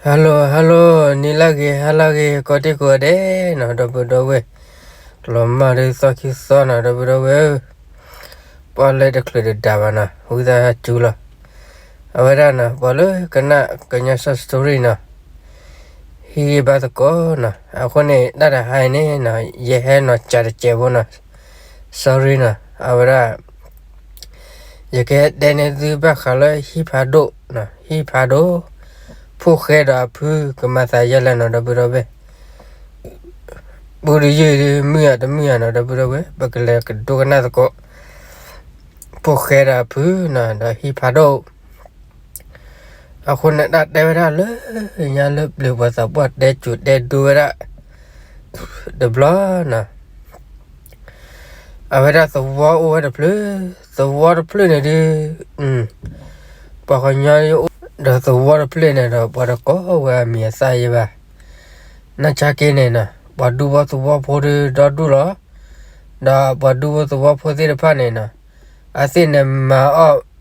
Hello hello, နံၤလၢဂ့ၤ ဟါလၢဂ့ၤ ကိးတံၢ်ကိးဂၤဒဲးနီၤ ဒီပုၢ်ဒီဝဲၢ်, လီၤမၢ်ဒုးသီခံသီနီၤ ဒီပုၢ်ဒီဝဲၢ်ဧၢ, ပှၤလၢတချုးတဒါဘၣ်နီၤ ဝံသးစူၤလီၤ. အဝဲဒၣ်နီၤ ပှၤလၢကနၣ်ကညီ story နီၤ ဟံးဘၣ်သကိးနီၤ အဃိန့ၣ် တၢ်တဟါအံၤန့ၣ်နီၤ ယဟဲနီၤ ကးတစဲးဖိနီၤ sorry နီၤ အဝဲဒၣ် ယကဟဲတဲန့ၢ်သုဘၣ်ဃးလၢဟံၣ်ဖးဒိၣ်, ဟံၣ်ဖးဒိၣ်, ဖိၣ်ဃဲဒီးအဖု ကမၤသးယဲလဲၣ်နီၤ ဒီပုၢ်ဒီဝဲၢ်, ပူတယုၢ်ဒုး မုာ်ဧါတမုာ်ဧါနီၤ ဒီပုၢ်ဒီဝဲၢ် ပကလဲၤကဒိကနၣ်သကိး, ဖိၣ်ဃဲဒီးအဖုနီၤ ဒီးဟံၣ်ဖးဒိၣ် အဃိန့ၣ် တၢ်တဲဝဲဒၣ်လၢညါလၢပျၢၤ ပှၤသးပှၢ်တဲစူၤတဲဒိဝဲဒၣ် တဘျီနီၤ, အဝဲဒၣ်သဝီအိၣ်ဝဲတဖျၢၣ်, သဝီတဖျၢၣ်န့ၣ်ဒုး ပှၤကညီအိၣ်ဒီးသဝီတဖျၢၣ်န့ၣ်ဒီး ပှၤတကိးဝဲအမံၤအသၣ်ယဲဘၣ်. နာ်က့န့ၣ်နီၤ ပှၤဒူဖိသဝီဖိဒုးဒီဒူၣ်လီၤ. ဒီးပှၤဒူဖိသဝီဖိသ့ၣ်တဖၣ်န့ၣ်နီၤ အသ့ၣ်န့ၣ်မၤအီၣ်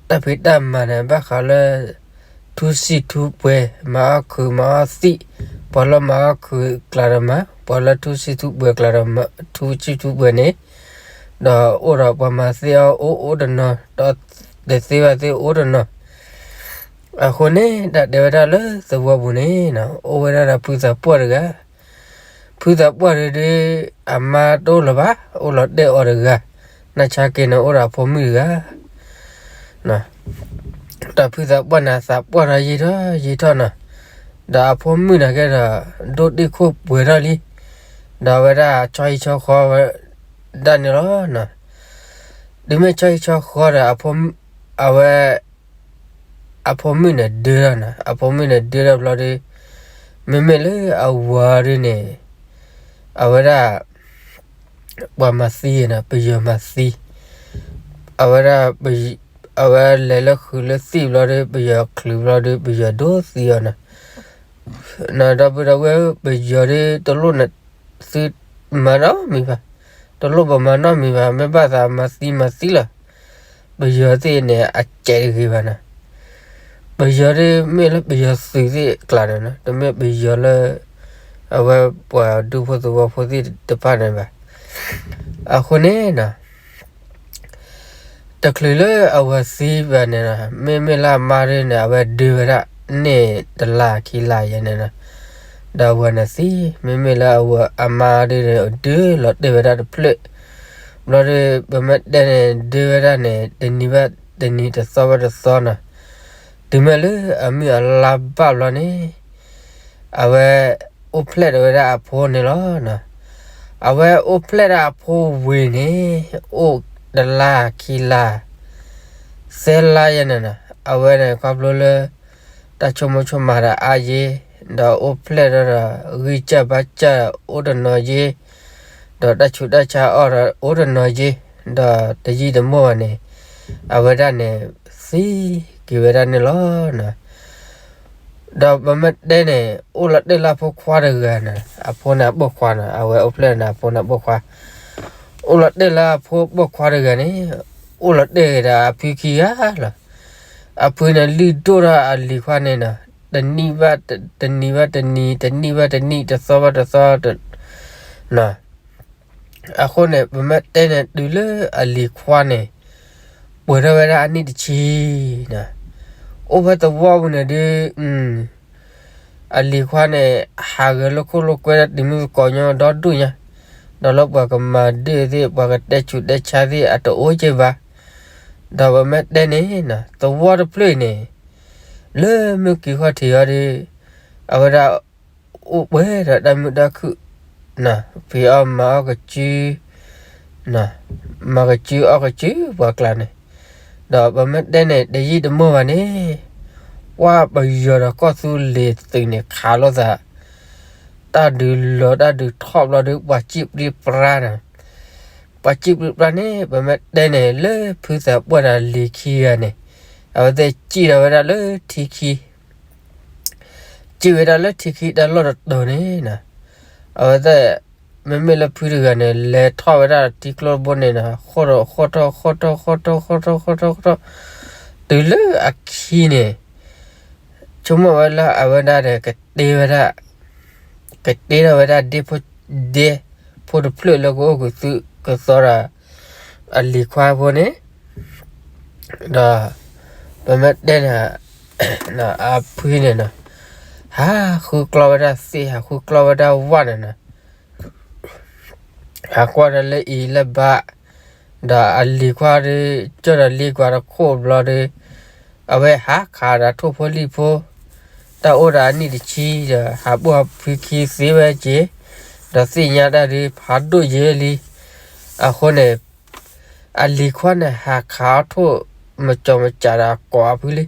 တၢ်ဖံးတၢ်မၤန့ၣ် ဘၣ်ဃးလၢ ထူစံၣ်ထူပှဲၤ, မၤအီၣ်ခုးမၤအီၣ်သံၣ်, ပှၤလၢမၤအီၣ်ခုးကျးဒီးမၤ, ပှၤလၢထူစံၣ်ထူပှဲၤကျးဒီး ထူစံၣ်ထူပှဲၤန့ၣ်, ဒီးအိၣ်ဒီးပှၤမၤသ့အီၣ်အိၣ်အိၣ်တနီၤ, ဒီးတသ့ဘၣ်သ့ၣ်အိၣ်တနီၤ. အဃိန့ၣ် တၢ်တဲဝဲဒၣ်လၢသဝီပူၤန့ၣ်နီၤ အိၣ်ဝဲဒၣ်ဒီးဖုသးပှၢ်တဂၤ ဖုသးပှၢ်ဒုး အမါတအိၣ်လၢၤဘၣ်, အိၣ်လီၤတဲာ်အီၤတဂၤ, နာ်က့န့ၣ် အိၣ်ဒီးအဖိမုၣ်တဂၤ, ဒီးဖုသးပှၢ်န့ၣ် သးပှၢ်ထီၣ်ယံာ်ထီၣ်ယံာ်ထီၣ်နီၤ, ဒီးအဖိမုၣ်န့ၣ်ကဲဒီး ဒိၣ်တံၢ်ခိၣ်ပှဲၤထီၣ်လံ, ဒီးအဝဲဒၣ်ဆီဟံၣ်ဆီဃီဝဲဒၣ်န့ၣ်လီၤ. တုၤမ့ၢ်ဆီဟံၣ်ဆီဃီဒီး အဝဲ အဖိမုၣ်န့ၣ်ဒၢထီၣ်နီၤ, အဖိမုၣ်န့ၣ်ဒၢထီၣ်ဘျီဒီး မ့မ့ၢ်လၢအဝၤဒုးန့ၣ် အဝဲဒၣ် ပှၤမၤသံနီၤ, ပယီၤမၤသံ, အဝဲဒၣ် အဝဲလဲၤလၢဃုာ်လၢသံၣ်ဘျီဒီး ပယီၤချုးဘျီဒီး ပယီၤဒိသံအီၤနီၤ. ဒီပုၢ်ဒီဝဲၢ် ပယီၤဒုးတလိၣ်န့ၣ် သုမၤနီတမံၤဘၣ်, တလိၣ်ပမၤနီတမံၤဘၣ်, မ့ၢ်ဘၣ်သးမၤသံမၤသံလီၤ. ပယီၤသ့ၣ်န့ၣ် အစဲးတဂ့ၤဘၣ်နီၤ. ပယီၤဒုးမ့ၢ်လၢပယီၤသုးသ့ၣ်အကျါန့ၣ်နီၤ, တမ့ၢ်ပယီၤလၢ အဝဲပှၤဒူဖိသဝီဖိသ့ၣ်တဖၣ်န့ၣ်ဘၣ်. အဃိန့ၣ်နီၤ တချုးလၢအဝၤသံဘၣ်န့ၣ်နီၤ, မ့မ့ၢ်လၢအမါဒုးန့ၣ် အဝဲဒၢဝဲဒၣ်န့ၣ်တလါခံလါယဲန့ၣ်နီၤ, ဒီးအဝၤန့ၣ်သံ, မ့မ့ၢ်လၢအဝၤအမါဒုးန့ၣ် ဒၢလီၤတဲာ်ဝဲဒၣ်တဖျၢၣ်, ဘျီဒီး ပမ့ၢ်တဲန့ၣ် ဒၢဝဲဒၣ်န့ၣ် တနံၤဘၣ်တနံၤ တသီဘၣ်တသီနီၤ, တုၤမ့ၢ်လၢအမုၢ်အလါဘၣ်ဘျီန့ၣ် အဝဲအိၣ်ဖျဲၣ်ထီၣ်ဝဲဒၣ်အဖိန့ၣ်လီၤ. အဝဲအိၣ်ဖျဲၣ်ထီၣ်အဖိဝံၤန့ၣ် အိၣ်တလါခံလါ သၢလါယဲန့ၣ်နီၤ, အဝဲန့ၣ်ခီဖျိလၢ တၢ်ဆိကမိၣ်ဆိကမးဒီးအါယ့, ဒီးအိၣ်ဖျဲၣ်ထီၣ်ဒီး ဂံၢ်စၢ်ဘါစၢ်အိၣ်တနီၤယ့, ဒီးတၢ်ဆူးတၢ်ဆါအီၣ်ဒီးအိၣ်တနီၤယ့, ဒီးတယံာ်တမီၢ်ဘၣ်န့ၣ် အဝဲဒၣ်န့ၣ် သံက့ၤဝဲဒၣ်န့ၣ်လီၤ. ဒီးပမ့ၢ်တဲန့ၣ် အိၣ်လီၤတဲာ်လၢအဖိခွါတဂၤန့ၣ်, အဖိန့ၣ်အပိာ်ခွါန့ၣ်, အဝဲအိၣ်ဖျဲၣ်န့ၣ် အဖိန့ၣ်အပိာ်ခွါ, အိၣ်လီၤတဲာ်လၢအဖိပိာ်ခွါတဂၤန့ၣ်, အိၣ်လီၤတဲာ်ဒီးအဖုခံဂၤလီၤ. အဖုန့ၣ်လုၢ်ဒိၣ်ထီၣ်အလံၤခွါန့ၣ်နီၤ, တနံၣ်ဘၣ်တနံၤ, တနံၣ်ဘၣ်တနံၣ်, တသီဘၣ်တသီ, အဃိန့ၣ် ပမ့ၢ်တဲန့ၣ် တုၤလၢအလံၤခွါန့ၣ် ပှဲၤထီၣ်ဝဲဒၣ်အနံၣ်တဆံန့ၣ်, အိၣ်ဖဲသဝီပူၤန့ၣ်ဒုး အလံၤခွါန့ၣ် ဟးဂဲၤလိာ်ခိၣ်လိာ်ကွဲ တုၤမုၢ်သကိးညီဒီဒူၣ်ညါ, ဒီးလၢပှၤကမၤဒၢၣ်သ့ၣ် ပှၤကတဲဆူးတဲဆါသ့ၣ် အတအိၣ်က့ဘၣ်. ဒီးပမ့ၢ်တဲန့ၣ် သဝီတဖျၢၣ်န့ၣ် လၢမုၢ်ကံၤခီၣ်ထံးအီၤဒီး အဝဲဒၣ် အိၣ်ပှဲၤဒီးတၢ်မုာ်တၢ်ခုၣ်, ဖံးအီၣ်မၤအီၣ်ကစု, မၤကစုအီၣ်ကစုပှၤကျါန့ၣ်, ဒီးပမ့ၢ်တဲန့ၣ် တယံာ်တမီၢ်ဘၣ်န့ၣ်, ပှၤပယီၤဒီးကီၢ်သူလ့ၤသုးန့ၣ် ခးလိာ်သး, တၢ်ဒုးလီၤတၢ်ဒုးထီၣ်ဘျီဒီး ပှၤစံၣ်ပြံပြါန့ၣ်, ပှၤစံၣ်ပြံပြါန့ၣ် ပမ့ၢ်တဲန့ၣ် လၢဖုသးပှၢ်ဒီးလံၤခံဂၤန့ၣ်, အဝဲသ့ၣ်စံၣ်ထီၣ်ဝဲဒၣ်လၢထံခံ စံၣ်ဝဲဒၣ်လၢထံခံတၢ်လီၢ်တတီၤန့ၣ်, အဝဲသ့ၣ် မ့မ့ၢ်လၢဖုတဂၤန့ၣ် လဲၤထီၣ်ဝဲဒၣ်ထံကျိတဘိန့ၣ်နီၤ, ဃီၣ်ထီၣ်ဃီၣ်ထီၣ်ဃီၣ်ထီၣ်ဃီၣ်ထီၣ်ဃီၣ်ထီၣ်ဃီၣ်ထီၣ်ဃီၣ်ထီၣ်, တုၤလၢအခံန့ၣ်, ဆိကမိၣ်ဝဲလၢအဝဲဒၣ်ဒီး ကတ့ဝဲဒၣ်, ကတ့ထီၣ်ဝဲဒၣ်ဒ့ဖိ, ဒ့ဖိတဖျၢၣ်လၢကအိၣ်ကသုၣ်ကသီဒီး အလံၤခွါဖိန့ၣ်, ဒီး ပမ့ၢ်တဲန့ၣ်, အဖုန့ၣ်နီၤ, ဟးဃုကျီဝဲဒၣ်သ့ၣ် ဟးဃုကျီဝဲဒၣ်ဝၣ်န့ၣ်နီၤ, ဟးကွၢ်ဒီးလၢအံၤလၢဘၣ်, ဒီးအလံၤခွါဒီး ကၠီၣ်ဒီးလ့ကွၢ်တခိၣ်ဘျီဒီး, အဝဲဟးခးဒီးထိၣ်ဖိလံၣ်ဖိ, တၢ်အိၣ်ဒီးအနံၣ်တဆံဒီး ဟးပိာ်အဖုခံသ့ဝဲက့ၤ, ဒီးသ့ၣ်ညါတၢ်ဒီး ဖးဒိၣ်ယဲလံ. အဃိန့ၣ် အလံၤခွါန့ၣ် ဟးခးအီၤထိၣ်မကၠီၤမကၠးဒီး ကိးအဖုလံ,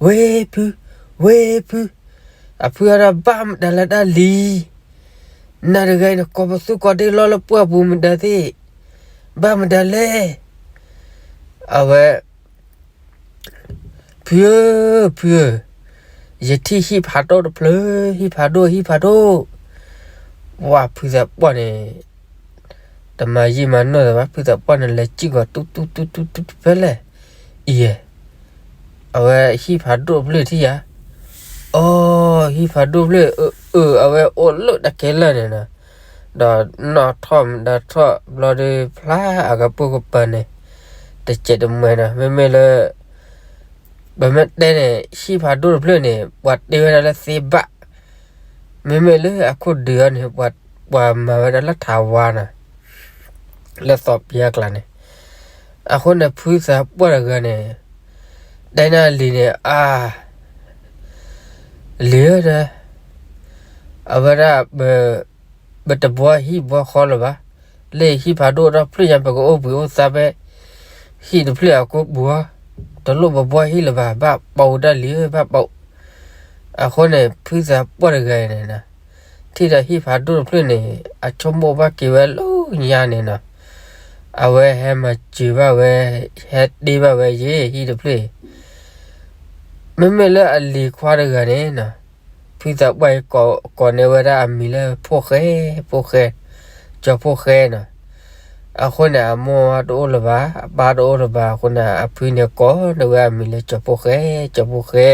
ဝ့ၢ်ဖု, ဝ့ၢ်ဖု, အဖုအဒီး ဘၣ်မတၤလဲၣ်တၢ်လံၤ, နၤတဂၤအံၤန့ၣ် ကိးပသူကိးဒ့လီၤလၢပှၢ်ပူၤမတၤသ့ၣ်, ဘၣ်မတၤလဲၣ်. အဝဲ ဖုဧၢ, ဖုဧၢ, ယထံၣ်ဟံၣ်ဖးဒိၣ်တဖျၢၣ်, ဟံၣ်ဖးဒိၣ်, ဟံၣ်ဖးဒိၣ်. ဝဲဖုသးပှၢ်န့ၣ် တမၤယံာ်မၤနီၢ်သးဘၣ်, ဖုသးပှၢ်န့ၣ် လဲၤစံၣ်ကွၢ်တူတူတူတူတူဖဲလဲၣ်, အံၤ, အဝဲဟံၣ်ဖးဒိၣ်တဖျၢၣ်ထံၣ်ဧါ, အိ, ဟံၣ်ဖးဒိၣ်တဖျၢၣ်, အၢ, အဝဲအိၣ်လၢတၢ်ခဲလၢာ်န့ၣ်နီၤ, ဒီးနီၣ်ထီၣ်မတၤထီၣ်ဘျီဒီး ဖျါအကပိာ်ကပၤန့ၣ် တစဲးတမှဲၤနီၤ, မ့မ့ၢ်လၢ ပမ့ၢ်တဲန့ၣ် ဟံၣ်ဖးဒိၣ်တဖျၢၣ်န့ၣ် ပှၤတ့ဝဲဒၣ်လၢသ့ဘၣ်, မ့မ့ၢ်လၢအခိၣ်ဒုးအီၤန့ၣ် ပှၤမၤဝဲဒၣ်လၢထးဝါနီၤ, လၢသီပျါကျါန့ၣ်. အဃိန့ၣ် ဖုသးပှၢ်တဂၤန့ၣ် တဲန့ၢ်အလံၤန့ၣ်, အါ လံၤဧၢ, အဝဲဒၣ် ပတဘှီဟံၣ်ဘှီဃီလၢၤဘၣ်, လၢဟံၣ်ဖးဒိၣ်ဒီဖျၢၣ်ညါ ပကအိၣ်ဘှံးအိၣ်သါဖဲ ဟံၣ်တဖျၢၣ်အကိပူၤဧါ, တလိၣ်ပဘှီဟံၣ်လၢၤဘၣ်, ဘၣ်ပိာ်တၢ်လံၤဧၢ, ဘၣ်ပိာ်. အဃိန့ၣ် ဖုသးပှၢ်တဂၤအံၤန့ၣ် ထံၣ်ဒီးဟံၣ်ဖးဒိၣ်တဖျၢၣ်န့ၣ် အဆိကမိၣ်ဘၣ်က့ၤဝဲလၢညါန့ၣ်နီၤ, အဝဲဟဲမၤစၢၤဘၣ်ဝဲ, ဟဲတ့ဘၣ်ဝဲယ့ၢ်ဟံၣ်တဖျၢၣ်အံၤ. မ့မ့ၢ်လၢအလံၤခွါတဂၤန့ၣ်နီၤ, ဖုသးပှၢ်အံၤ ကိးန့ၢ်ဝဲဒၣ်အမံၤလၢ ဖိၣ်ဃဲ, ဖိၣ်ဃဲ, ကၠီၤဖိၣ်ဃဲနီၤ. အဃိန့ၣ် အမိၢ်တအိၣ်လၢၤဘၣ်, အပၢ်တအိၣ်လၢၤဘၣ်အဃိန့ၣ် အဖုန့ၣ်ကိးန့ၢ်ဝဲအမံၤလၢ ကၠီၤဖိၣ်ဃဲ, ကၠီၤဖိၣ်ဃဲ.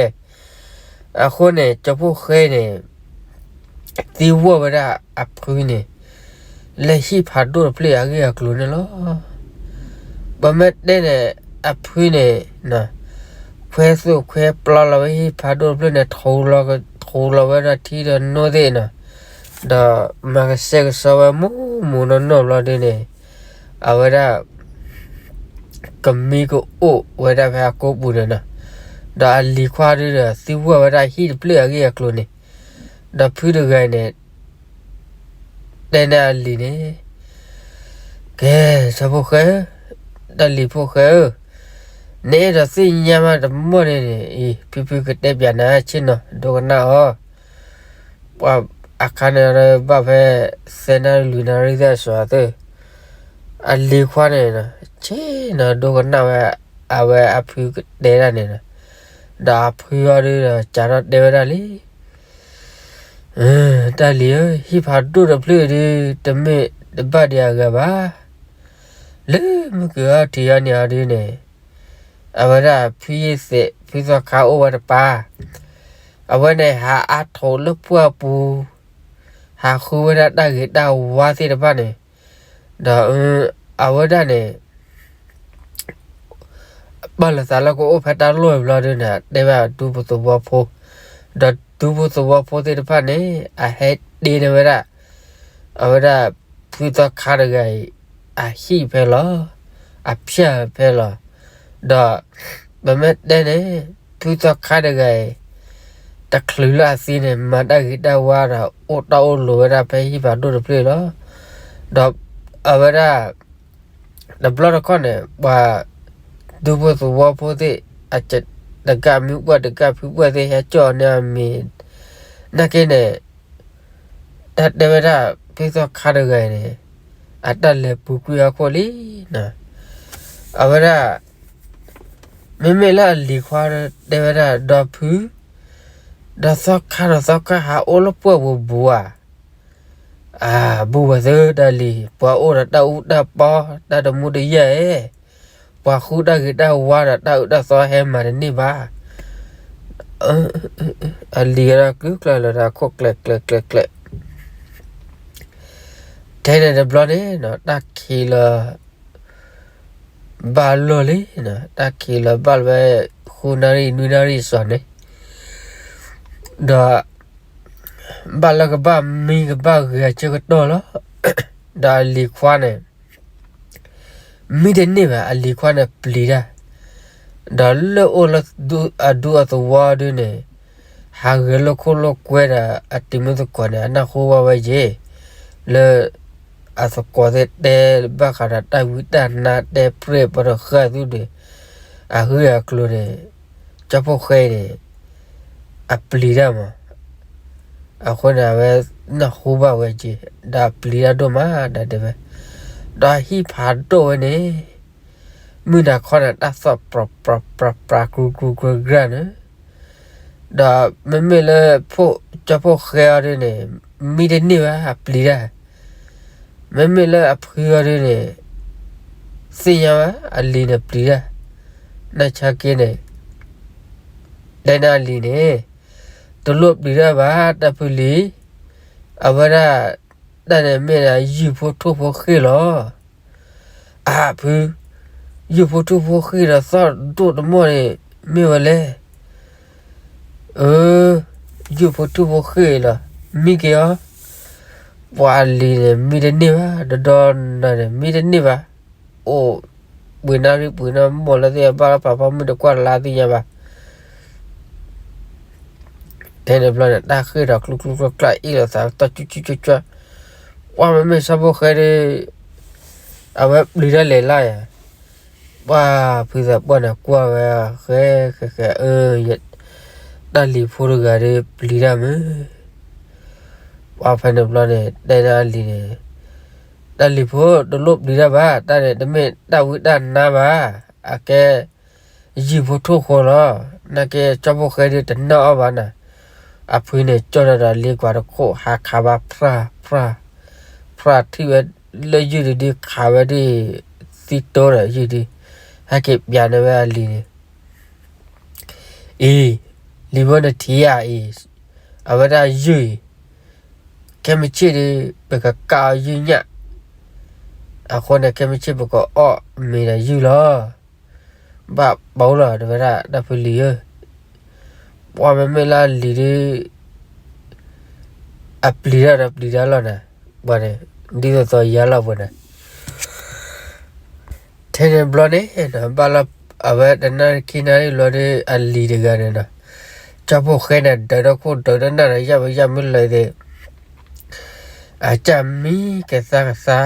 အဃိန့ၣ် ကၠီၤဖိၣ်ဃဲန့ၣ် သံကွၢ်ဝဲဒၣ်အဖုန့ၣ် လၢဟံၣ်ဖးဒိၣ်တဖျၢၣ်အဂ့ၢ်အကျိၤန့ၣ်လီၤ. ပမ့ၢ်တဲန့ၣ် အဖုန့ၣ် ခွဲသိၣ်ခွဲပျီလီၤဝဲဟံၣ်ဖးဒိၣ်တဖျၢၣ်န့ၣ် ထူလီၤဝဲဒၣ်ထံဒီးနိသ့ၣ်နီၤ, ဒီးမၤကစဲကစီဝဲမူးမူးနီၢ်နီၢ်ဘျီဒ်န့ၣ်, အဝဲဒၣ် ကမံကအိၣ်ဝဲဒၣ်ဖဲအကိပူၤန့ၣ်နီၤ, ဒီးအလံၤခွါဒုဒီး သံကွၢ်ဝဲဒၣ်ဟံၣ်တဖျၢၣ်အဂ့ၢ်အကျိၤန့ၣ်, ဒီးဖုတဂၤအံၤန့ၣ် တဲန့ၢ်အလံၤန့ၣ်, ကဲ, ကၠီၤဖိၣ်ဃဲဧၢ, တၢ်လံၤဖိၣ်ဃဲဧၢ, နအဲၣ်ဒိးသ့ၣ်ညါမးတမီၢ်န့ၣ်န့ၣ်, အံၤ ဖုဖုကတဲပၠးနၤဆ့ၣ်နီၤ ဒိကနၣ်အီၤ. ပှၤအခါန့ၣ်ဘၣ်ဖဲ သၢနၣ်ရံၣ်လွံၢ်နၣ်ရံၣ်သ့ၣ်အစီၤအသၢ, အလံၤခွါန့ၣ် ဆ့ၣ်နီၤဒိကနၣ်ဝဲ အဝဲအဖုကတဲဒၣ်န့ၣ်နီၤ, ဒီးအဖုအီၤဒုဒီး စးထီၣ်တဲဝဲဒၣ်လံ တၢ်လံၤဧၢ, ဟံၣ်ဖးဒိၣ်တဖျၢၣ်ဒု တမ့ၢ်တဘၣ်ဒံးအဂၤဘၣ်. လၢမုၢ်က့ၤအီၤထံးအီၤန့ၣ်အီၤဒုန့ၣ်, အဝဲဒၣ်ဖုယ့ၢ်သဲး ဖုသီခါအိၣ်ဝဲတပၤ, အဝဲန့ၣ်ဟးအါထီၣ်လၢပှၢ်ပူၤ, ဟးဃုဝဲဒၣ်တၢ်ဂ့ၤတၢ်ဝါသ့ၣ်တဖၣ်န့ၣ်, ဒီးအဝဲဒၣ်န့ၣ် ပာ်လီၤသးလၢကအိၣ်ဖဲတၢ်လီၢ်အံၤဘျီဒုန့ၣ် တဲဘၣ်ဒူဖိသဝီဖိ, ဒီးဒူဖိသဝီဖိသ့ၣ်တဖၣ်န့ၣ် အဟဲတ့န့ၢ်ဝဲဒၣ် အဝဲဒၣ်ဖုသီခါတဂၤအံၤ အဟံၣ်ဖဲလီၤ, အဖၠၣ်ဖဲလီၤ. ဒီးပမ့ၢ်တဲန့ၣ် ဖုသီခါတဂၤအံၤ တချုးလၢအသံန့ၣ် မၤတၢ်ဂ့ၤတၢ်ဝါဒီး အိၣ်တၢ်အိၣ်လိၤဝဲဒၣ်ဖဲဟံၣ်ဖးဒိၣ်တဖျၢၣ်လီၤ. ဒီးအဝဲဒၣ် တဘျီတခီၣ်န့ၣ် ပှၤဒူဖိသဝီဖိသ့ၣ် အတကၢ်မံပှၢ်တကၢ်ဖုပှၢ်သ့ၣ် ဟဲကၠီၣ်န့ၢ်အမံၤ နာ်က့န့ၣ် တၢ်တဲဝဲဒၣ် ဖုသီခါတဂၤအံၤန့ၣ် အတၢ်လဲၤပူၤကွံာ်ဟီၣ်ခိၣ်လံနီၤ. အဝဲဒၣ် မ့မ့ၢ်လၢအလံၤခွါတဲဝဲဒၣ် ဒီးဖု ဒီးသီခါဒီးသီခါဟးအိၣ်လၢပှၢ်ပူၤဘၣ်ဧါ. အါ, ဘူၣ်ဝဲသၢတၢ်လံၤ, ပှၤအိၣ်ဒီးတၢ်အူတၢ်ပီ တၢ်တမူတယၢၢ်ဧဲ, ပှၤဃုတၢ်ဂ့ၤတၢ်ဝါဒီးတၢ်အၢတၢ်သီဟဲမၤတန့ၢ်ဘၣ်. အလံၤကဒီးကျုကျၢ်လီၤဒီးအခိၣ်ကျဲးကျဲးကျဲးကျဲး, ထဲန့ၣ်တဘျီန့ၣ် တၢ်ခံးလီၤ ဘၣ်လီၢ်လံ, တၢ်ခံးလီၤဘၣ်လီၤဝဲ ဃုနၣ်ရံၣ်နွံနၣ်ရံၣ်အစီၤန့ၣ်, ဒီး ဘၣ်လၢကဘၣ်မံကဘၣ်ဂဲၤအဆၢကတီၢ်လီၤ. ဒီးအလံၤခွါန့ၣ် မံတန့ၢ်ဘၣ်, အလံၤခွါန့ၣ်ပျံၤတၢ်, ဒီးလၢအိၣ်လၢအဒူအသဝီဒုန့ၣ် ဟးဂဲၤလိာ်ခိၣ်လိာ်ကွဲဒီးအတံၤမုၢ်သကိးန့ၣ် အနၢ်ဟူဘၣ်ဝဲက့ၤ လၢ အသကိးသ့ၣ်တဲဘၣ်ဃးဒီးတၢ်ဝံတၢ်နါတဲပြဲၢ်ပှၤဒီးဃၢၤသုဒီး အဂ့ၢ်အကျိၤန့ၣ် ကၠီဖီၣ်ဃဲအံၤန့ၣ် အပျံၤတၢ်မး, အဃိန့ၣ် အဝဲနၢ်ဟူဘၣ်ဝဲက့ၤ ဒီးအပျံၤတၢ်ဒိၣ်မးဒၣ်တဲဝဲ, ဒီးဟံၣ်ဖးဒိၣ်ဝဲန့ၣ် မုၢ်နၤခီန့ၣ် တၢ်သီၣ်ပြးပြးပြးပြး ကြူကြူကြူကြူန့ၣ်, ဒီးမ့မ့ၢ်လၢ ကၠီဖီၣ်ဃဲအီၤဒုန့ၣ် မံတန့ၢ်ဘၣ် အပျံၤတၢ်, မ့မ့ၢ်လၢအဖုအီၤဒုန့ၣ် သ့ၣ်ညါဘၣ် အလံၤန့ၣ်ပျံၤတၢ်, နဆါက့န့ၣ် တဲန့ၢ်အလံၤန့ၣ် တလိၣ်ပျံၤတၢ်ဘၣ် တၢ်ဖုလံၤ, အဝဲဒၣ် တၢ်န့ၣ်မ့ၢ်ဒၣ်ယုၢ်ဖိထိၣ်ဖိဃ့ၢ်လီၤ. အဖု, ယုၢ်ဖိထိၣ်ဖိဃ့ၢ်ဒီးသီၣ်ဒိၣ်တမီၢ်န့ၣ် မ့ၢ်ဝဲလဲၣ်. အၢ, ယုၢ်ဖိထိၣ်ဖိဃ့ၢ်လီၤ, မံက့ၤအီၤ, ပှၤအလံၤန့ၣ် မံတန့ၢ်ဘၣ်, ဒီဒီနၤန့ၣ် မံတန့ၢ်ဘၣ်, အိၣ်ပှ့ၤနၣ်ရံၣ်ပှ့ၤနၣ်မိၢ်လၢသ့ၣ်ညါဘၣ်လၢဖးဖီမုၢ်တကွၢ်လါသ့ၣ်ညါဘၣ် ထဲန့ၣ်ဘျီန့ၣ် တၢ်ဃ့ၢ်ဒီးကျူကျူကျါကျါ အ့ၣ်လိာ်သးတီၢ်ကၠူကၠူကၠူကၠူ, ပှၤမ့မ့ၢ်ဆၣ်ဖိဃဲဒီး အဝဲပျံၤတၢ်လဲၤလၢ်ယၤ, ပှၤဖုသးပှၢ်န့ၣ်ကွၢ်ဝဲ ဃဲဃဲဃဲ အၢ, တၢ်လံၤဖိတဂၤဒီးပျံၤတၢ်မုၢ်, ပှၤဖဲန့ၣ်ဘျီန့ၣ် တဲန့ၢ်အလံၤန့ၣ်, တၢ်လံၤဖိတလိၣ်ပျံၤတၢ်ဘၣ်, တၢ်န့ၣ်တမ့ၢ်တၢ်ဝံတၢ်နါဘၣ်, အကဲ ယုၢ်ဖိထိၣ်ဖိလီၤ, နာ်က့ကၠီဖီၣ်ဃဲဒီးတနာ်အီၤဘၣ်နၤ, အဖုန့ၣ်ကၠီၣ်ဒီးလ့ကွၢ်တခိၣ် ဟးခးဘၣ်ဖြၣ် ဖြၣ်, ဖြၣ်ထံၣ်ဝဲလၢယုၢ်ဒုဒုခးဝဲဒၣ် သံတိဒီးယုၢ်ဒု, ဟဲက့ၤပျးန့ၢ်ဝဲအလံၤန့ၣ်, အံၤ, လံၤဖိနထံၣ်ဧါအံၤ, အဝဲဒၣ်ယုၢ်အံၤ, ခဲမုၢ်ဆ့ၣ်ဒီး ပကကးအီၤယုၢ်ညၣ်, အဃိန့ၣ် ခဲမုၢ်ဆ့ၣ်ပကအီၣ်မ့ၤဒီးယုၢ်လီၤ, ဘၣ်ပိာ်လီၤ တဲဝဲဒၣ် တၢ်ဖုလံၤဧၢ, ပှၤမ့မ့ၢ်လၢအလံၤဒီး အပျံၤတၢ်ဒီးပျံၤတၢ်လီၤနၤ, ပှၤန့ၣ် ဒ်သိးသိးယၤလီၤပှၤန့ၣ် ထဲန့ၣ်ဘျီန့ၣ် ဘၣ်လီၤအဝဲတနၣ်ရံၣ်ခံနၣ်ရံၣ်လီၤဒီး အလံၤတဂၤန့ၣ်ဒီး ကၠီဖီၣ်ဃဲန့ၣ် ဒၢးထီၣ်ခိၣ်ဒၢးထီၣ်နၢ်ဒီး ယၣ်မုၢ်ယၣ်မုၢ်လၢသ့ၣ် အကၢ်မံကသါကသါ,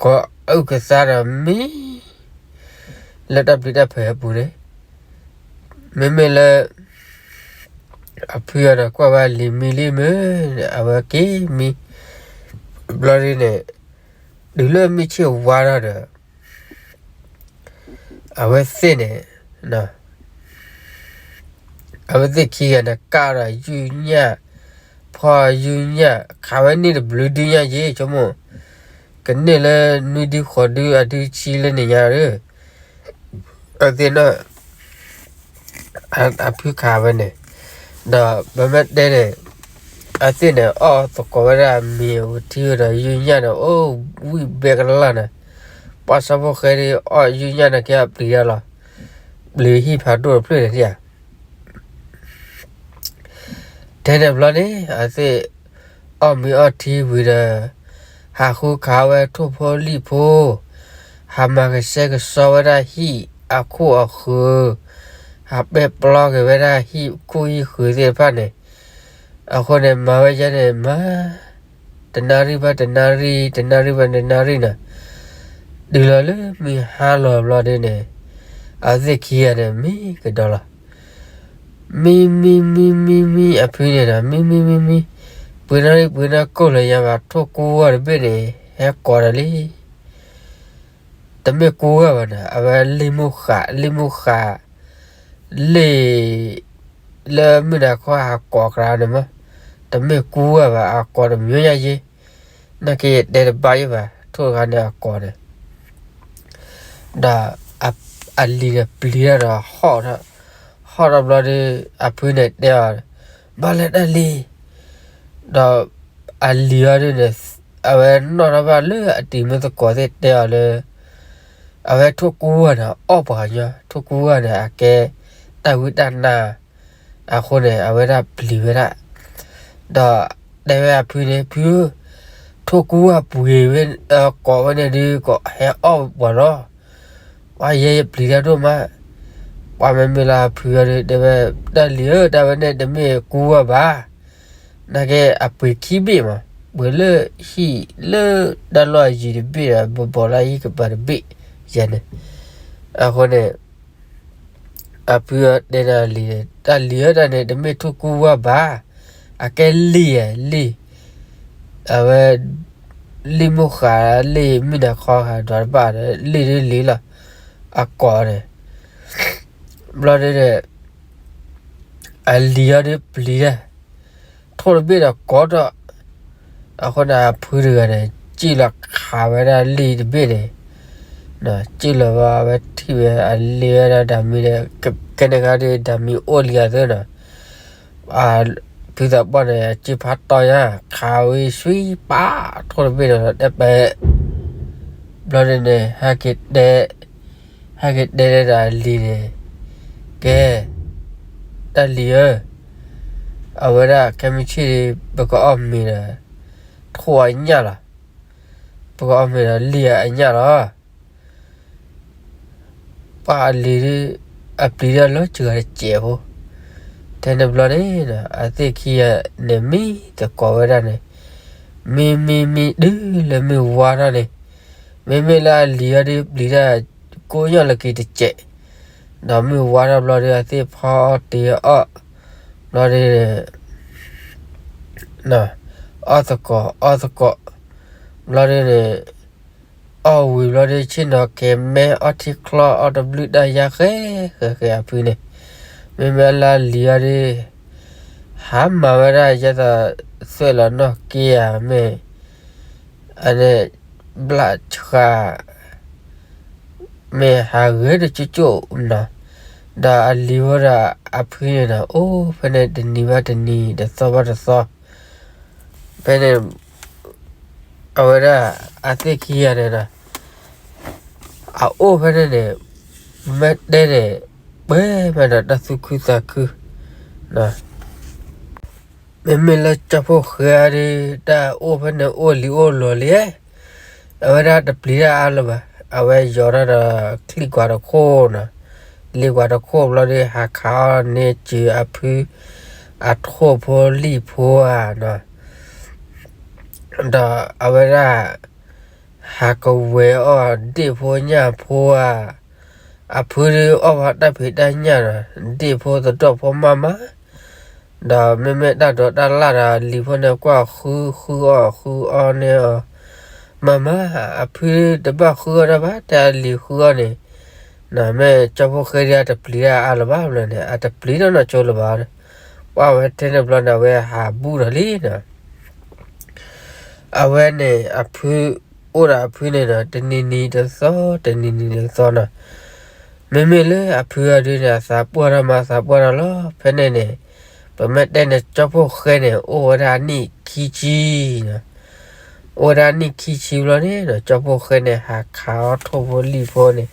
ကိးအုၣ်ကသါဒီးမံ လၢတၢ်ပျံၤတၢ်ဖုးအပူၤန့ၣ်, မ့မ့ၢ်လၢ အဖုအီၤဒီးကွၢ်ဝဲလံၤမံလံမုၢ်, အဝဲက့ၤမံ, ဘျီဒ်န့ၣ် တုၤလၢမုၢ်ဆ့ၣ်ဝါထီၣ်ဒီး အဝဲသ့ၣ်န့ၣ် အဝဲသ့ၣ်ခံဂၤန့ၣ် ကးဒီးယုၢ်ညၣ်, ဖီယုၢ်ညၣ်, ခးဝဲန့ၢ်တဘျုးဒုညၣ်ယ့ၣ် ဆိကမိၣ်, ကန့ၢ်လၢနွံဒုဃိးဒုအဒုဆံလၢန့ၣ်ညါဒီး အသ့ၣ်န့ၣ် အဖုခးဝဲန့ၣ်, ဒီးပမ့ၢ်တဲန့ၣ် အသ့ၣ်န့ၣ် အီၣ်သကိးဝဲဒၣ်မ့ၤဝံၤထံဝဲဒီးယုၢ်ညၣ်န့ၣ် အိၣ်ဝံၣ်ဘဲကလၢ်န့ၣ်, ပှၤဆၣ်ဖိဃဲဒီးအီၣ်ယုၢ်ညၣ်န့ၣ် ကဲအပျံၤတၢ်လီၤ, ပျံၤဟံၣ်ဖးဒိၣ်တဖျၢၣ်န့ၣ်ဧါ ထဲန့ၣ်ဘျီန့ၣ် အသ့ၣ်အီၣ်မ့ၤအီထံဝံၤဒီး ဟးဃုခးဝဲထိၣ်ဖိလံၣ်ဖိ, ဟးမၤကဆှဲကဆှီဝဲဒၣ်ဟံၣ်အခိၣ်အဃၢၤ, ဟးပဲာ်ပျီက့ၤဝဲဒၣ်ဟံၣ်ခိၣ်ဟံၣ်ဃၢၤသ့ၣ်တဖၣ်န့ၣ်, အဃိန့ၣ် မၤဝဲယဲန့ၣ် မၤ တနၣ်ရံၣ်ဘၣ်တနၣ်ရံၣ်, တနၣ်ရံၣ်ဘၣ်တနၣ်ရံၣ်န့ၣ်, တုၤလီၤလၢမုၢ်ဟါလီၤဘျီဒ်န့ၣ်, အဝဲသ့ၣ်ခံဂၤန့ၣ် မံကဒီးလီၤ. မံ မံ မံ မံ မံ အဖုန့ၣ်ဒီး မံ မံ မံ မံ, ပှ့ၤနီၣ် ပှ့ၤနီၣ်ကိၢ်လၢယၤဘၣ် ထိၣ်ကူဂီၢ်တဘ့ၣ်န့ၣ် ဟဲကိးဒီးလံ. တမ့ၢ်ကူဂီၢ်ဘၣ်န့ၣ် အဝဲလ့ၣ်မိၢ်ဃး လ့ၣ်မိၢ်ဃး လ့ၣ် လၢမုၢ်နၤခီဟးကိးကြၤန့ၣ်မး, တမ့ၢ်ကူဂီၢ်ဘၣ် အကိးတမံၤညါယ့ၣ်, နာ်က့ယတဲတဘၣ်ယိၣ်ဘၣ် ထိၣ်တဂၤန့ၣ်အကိးန့ၣ် ဒီးအလံၤန့ၣ်ပျံၤတၢ်ဒီးဟီၣ်ထီၣ်, ဟီၣ်ဒီးဘျီဒီး အဖုန့ၣ်တဲအီၤ, ဘၣ်လဲၤတၢ်လံၤ, ဒီးအလံၤအီၤဒုန့ၣ်, အဝဲနီၣ်ထီၣ်ဘၣ်လၢအတံၤမုၢ်သကိးသ့ၣ်တဲအီၤလၢ အဝဲထိၣ်ကူဝၢ်န့ၣ် အီၣ်ပှၤကညီ, ထိၣ်ကူဝၢ်န့ၣ် အကဲတၢ်ဝံတၢ်နါ, အဃိန့ၣ် အဝဲဒၣ်ပျံၤဝဲဒၣ်, ဒီးတဲဝဲအဖုန့ၣ်, ဖု, ထိၣ်ကူဝၢ်ပှ့ၤဝဲ, ကိးဝဲန့ၣ်ဒုး ကဟဲအီၣ်ပှၤလီၤ, ပှၤယဲယပျံၤတၢ်ဒိၣ်မး, ပှၤမ့မ့ၢ်လၢအဖုအီၤဒုး တဲဝဲ, တၢ်လံၤဧၢ, တၢ်ဝဲန့ၣ်တမ့ၢ်ကူဝၢ်ဘၣ် နာ်က့အပှ့ၤခံဘ့ၣ်မး, ပှ့ၤလၢဟံၣ်လၢတၢ်လီၢ်အယံၤတဘ့ၣ်ဒီး ဘိးဘီးလၢဟံၣ်ကပၤတဘ့ၣ်, ယဲန့ၣ်, အဃိန့ၣ်, အဖုအီၤတဲန့ၣ်လံၤ, တၢ်လံၤဧၢ, တၢ်န့ၣ်တမ့ၢ်ထိၣ်ကူဝၢ်ဘၣ်, အကဲလံၤဧါ, လံၤ, အဝဲ, လံၤမိၢ်ဃာ်, လံၤမုၢ်နၤခီဃာ်ဒီးတဘၣ်ဒီး လံၤဒ်လံၤလီၤ, အကိးန့ၣ်, ဘျီဒုန့ၣ် အလံၤအီၤဒုးပျံၤဒၣ်, ထိၣ်တဘ့ၣ်ဒီးကိးထီၣ်, အဃိန့ၣ်အဖုတဂၤန့ၣ် စံၣ်လီၤခးဝဲဒၣ်လံၤတဘ့ၣ်န့ၣ်, စံၣ်လီၤဝဲ အဝဲထံၣ်ဝဲအလံၤဝဲဒၣ်ဒၣ်မံဒီး, ကဲန့ၣ်ခါဒုးဒၣ်မံအိၣ်လံအသၢနီၤ, ဖုသးပှၢ်န့ၣ် အစ့ဖးတီညါ, ခးဝံၤဆှံပာ်ထိၣ်တဘ့ၣ်န့ၣ်ဒီး တဲပ, ဘျီဒုန့ၣ် ဟဲက့ၤတဲ, ဟဲက့ၤတဲဒၣ်အလံၤန့ၣ်, ကဲ, တၢ်လံၤဧၢ, အဝဲဒၣ်ခဲမုၢ်ဆ့ၣ်ဒုး ပကအီၣ်မ့ၤဒီး, ထိၣ်အညၣ်လီၤ, ပကအီၣ်မ့ၤဒီးလံၤအညၣ်လီၤ ပှၤအလံၤဒုး, အပျံၤဒၣ်လၢစှၤတစဲးဖိ, ထဲန့ၣ်ဘျီန့ၣ်, အသ့ၣ်ခံဂၤန့ၣ် မံသကိးဝဲဒၣ်န့ၣ်, မံမံမံတုၤလၢမုၢ်ဝါထီၣ်န့ၣ်, မ့မ့ၢ်လၢအလံၤအီၤဒုးပျံၤတၢ်, ကိးညၣ်လၢက့ၤတစဲး, ဒီးမုၢ်ဝါထီၣ်ဘျီဒုး အသ့ၣ်ဖီအီၣ်တ့ၤအီၣ်, ဘျီဒုန့ၣ် အီၣ်သကိးအီၣ်သကိး, ဘျီဒုန့ၣ်, အီၣ်ဝံၤဘျီဒု ဆ့ၣ်နီၤကဲၤမဲအီထံချီအီတဘျုးတၢ်ယါဃဲဃဲဃဲအဖုန့ၣ်, မ့မ့ၢ်လၢအလံၤအီၤဒု, ဟးမၤဝဲဒၣ်ယဲသိးသွဲၣ်လီၤနီၢ်က့ဧါမ့ၢ်, အန့ၣ်, ဘျၣ်ဆှး မ့ၢ်ဟးဂဲၤတကၠိၣ်ကၠိၣ်နီၤ, ဒီးအလံၤဖိဒီးအဖုန့ၣ်ဒီး အိၣ်ဖဲန့ၣ်တနံၤဘၣ်တနံၤ တသီဘၣ်တသီ, ဖဲန့ၣ်, အဝဲဒၣ်အသ့ၣ်ခံဂၤန့ၣ်ဒီး, အအိၣ်ဖဲန့ၣ်န့ၣ်, မ့ၢ်တဲန့ၣ်, ပှဲၤမးဒီးတၢ်သူၣ်ခုသးခု မ့မ့ၢ်လၢကၠီဖီၣ်ဃဲအံၤဒု တၢ်အိၣ်ဖဲန့ၣ်အိၣ်လံအိၣ်လီၤလံ, အဝဲဒၣ်တပျံၤတၢ်အါလၢၤဘၣ်, အဝဲယီၤထီၣ်ဒီးချံၣ်ကွၢ်တခိၣ်နီၤ, လံကွၢ်တခိၣ်ဘျီဒု ဟးခးအီၣ်န့ၢ်စၢၤအဖု, အထိၣ်ဖိလံၣ်ဖိဧါနီၤ, ဒီးအဝဲဒၣ် ဟးကဝဲၤအီၣ်ဒ့ၣ်ဖိညၣ်ဖိဧါ, အဖုဒုအီၣ်ဘၣ်တၢ်ဖံးတၢ်ညၣ်ဒီး ဒ့ၣ်ဖိသဒီၣ်ဖိမးမး, ဒီးမ့မ့ၢ်တၢ်ဒိးတၢ်လၢ်ဒီး လံၤဖိန့ၣ်ကွၢ်ဃုဃုအီၣ်ဃုအီၣ်န့ၢ်အီၤ, မးမး, အဖုတဘၣ်ဃုအီၣ်တၢ်ဘၣ် တဲအလံၤဃုအီၣ်န့ၣ်, မ့ၢ်ကၠီဖီၣ်ဃဲဒုအတပျံၤတၢ်အါလၢၤဘၣ်ဘျီန့ၣ် အတပျံၤတၢ်နီတကၠိလၢၤဘၣ်, ပှၢ်ဝဲထဲန့ၣ်ဘျီန့ၣ် အဝဲဟးဘူးဒီးလံနီၤ အဝဲန့ၣ်အဖု, အိၣ်ဒီးအဖုန့ၣ်ဒီး တနံၤနံၤတသီ တနံၤနံၤတသီနီၤ, မ့မ့ၢ်လၢအဖုအီၤဒုန့ၣ် အသးပှၢ်ထီၣ်မးသးပှၢ်ထီၣ်လီၤ ဖဲန့ၣ်န့ၣ်, ပမ့ၢ်တဲန့ၣ် ကၠီဖီၣ်ဃဲန့ၣ် အိၣ်ဝဲဒၣ်နံၣ်ခံဆံနီၤ, အိၣ်ဝဲဒၣ်နံၣ်ခံဆံဘျီန့ၣ်ဒီး ကၠီဖီၣ်ဃဲန့ၣ် ဟးခးအီၣ်ထိၣ်ဖိလံၣ်ဖိန့ၣ်,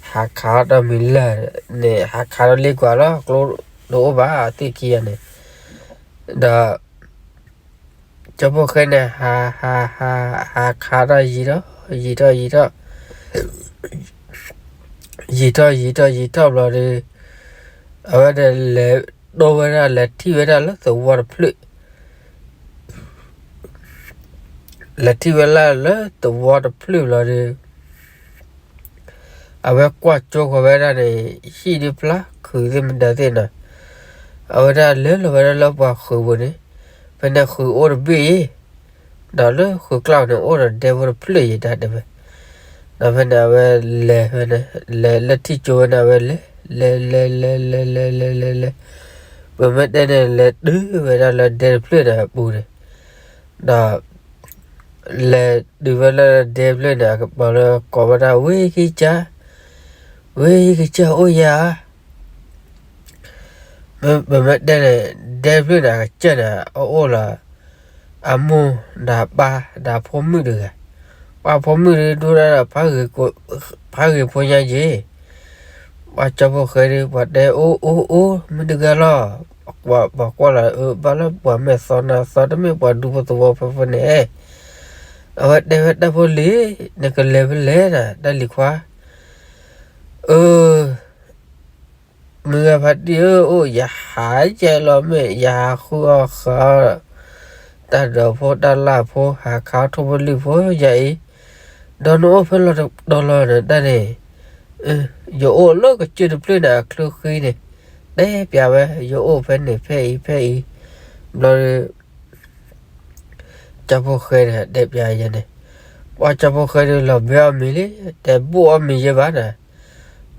ဟးခးအီၣ်တၢ်မံၤလၢ်န့ၣ် ဟးခးဒီးလ့ကွၢ်လီၤ ကျိတအိၣ်ဘၣ်သ့ၣ်ခံဂၤန့ၣ်, ဒီး ကၠီဖီၣ်ဃဲန့ၣ် ဟးဟးဟး ဟးခးထီၣ်ယံာ်ထီၣ် ယံာ်ထီၣ်ယံာ်ထီၣ် ယံာ်ထီၣ်ယံာ်ထီၣ်ယံာ်ထီၣ်ဘျီဒီး, အဝဲဒၣ်လဲၤဒိဝဲဒၣ် လဲၤထံၣ်ဝဲဒၣ်လၢသဝီတဖျၢၣ်, လဲၤထံၣ်ဝဲဒၣ်လၢသဝီတဖျၢၣ်ဘျီဒီး အဝဲကွၢ်ကၠိဃီၤဝဲဒၣ်န့ၣ် ဟံၣ်ဒုဖျါခုးသ့ၣ်မတၤသ့ၣ်နီၤ, အဝဲဒၣ်လဲၤလီၤဝဲဒၣ်လၢပှၤဃုာ်ပူၤန့ၣ်, ဖဲန့ၣ်ဃုာ်အိၣ်တဘ့ၣ်အံၤ, ဒီးလၢဃုာ်ကျါန့ၣ် အိၣ်ဒီးဒဲဖိတဖျၢၣ်ယံာ်တၢ်တဲဝဲ, ဒီးဖဲန့ၣ်အဝဲလဲၤဖဲန့ၣ် လဲၤလၢထံၣ်ကၠိဝဲန့ၣ် အဝဲလဲၤ လဲၤလဲၤလဲၤလဲၤလဲၤလဲၤလဲၤလဲၤ, ပမ့ၢ်တဲန့ၣ် လဲၤတုၤဝဲဒၣ်လၢဒဲတဖျၢၣ်န့ၣ်အပူၤန့ၣ်, ဒီး လဲၤတုၤဝဲလၢဒဲတဖျၢၣ်န့ၣ် အကပီၤလၢကိးဝဲဒၣ် ဝ့ၢ်ခံကၢ်, ဝ့ၢ်ခံကၢ်အိၣ်ယၤဧါ, ပမ့ၢ်တဲန့ၣ် ဒဲဖျၢၣ်န့ၣ် အကစၢၢ်န့ၣ် အအိၣ်လီၤ အမိၢ်ဒီးအပၢ်ဒီးအဖိမုၣ်တဂၤ, ပှၤဖိမုၣ်ဒုးဒိၣ်ဒၣ်ဒီး ဖးဂ့ၤဖိညါယ့ၤ, ပှၤကၠီဖိဃဲဒုး ပှၤတဲအိၣ်အိၣ်အိၣ် မ့ၢ်တဂၤလီၤ, ပှၤကွၢ်လီၤ အဘၣ်လၢပှၤမဲာ်သီနါသီတမ့ၢ်ပှၤဒူဖိသဝီဖဲဖဲန့ၣ်, အဝဲတဲဝဲတၢ်ဖိလံၤ, နကလဲၤဖဲလဲၣ်နၤ တၢ်လံၤခွါ, အၢ မုၢ်ဂၤဖါတံၢ်ဧၢ, အိၣ်ယဟးယဲလီၤမ့ၢ် ယဟးဃုအီၣ်ဃုအီၣ် တၢ်ဒိးဖိတၢ်လၢ်ဖိ ဟးခးအီၣ်ထိၣ်ဖိလံၣ်ဖိယၤအံၤ, ဒီးနအိၣ်ဖဲလဲၣ်တတီၤလီၤနတၢ်န့ၣ်, ယအိၣ်လၢကစၢၢ်တဖျၢၣ်န့ၣ် အချၢဃံန့ၣ်, တဲပျးဝဲ ယအိၣ်ဖဲန့ၣ်ဖဲအံၤဖဲအံၤ, ဘျီဒီး ကၠီဖိဃဲန့ၣ် တဲပျးယဲန့ၣ်, ပှၤကၠီဖိဃဲဒုးလီၤဘဲအီၣ်မ့ၤလံ, တဲဘိၣ်အီၣ်မ့ၤယဲဘၣ်နၤ,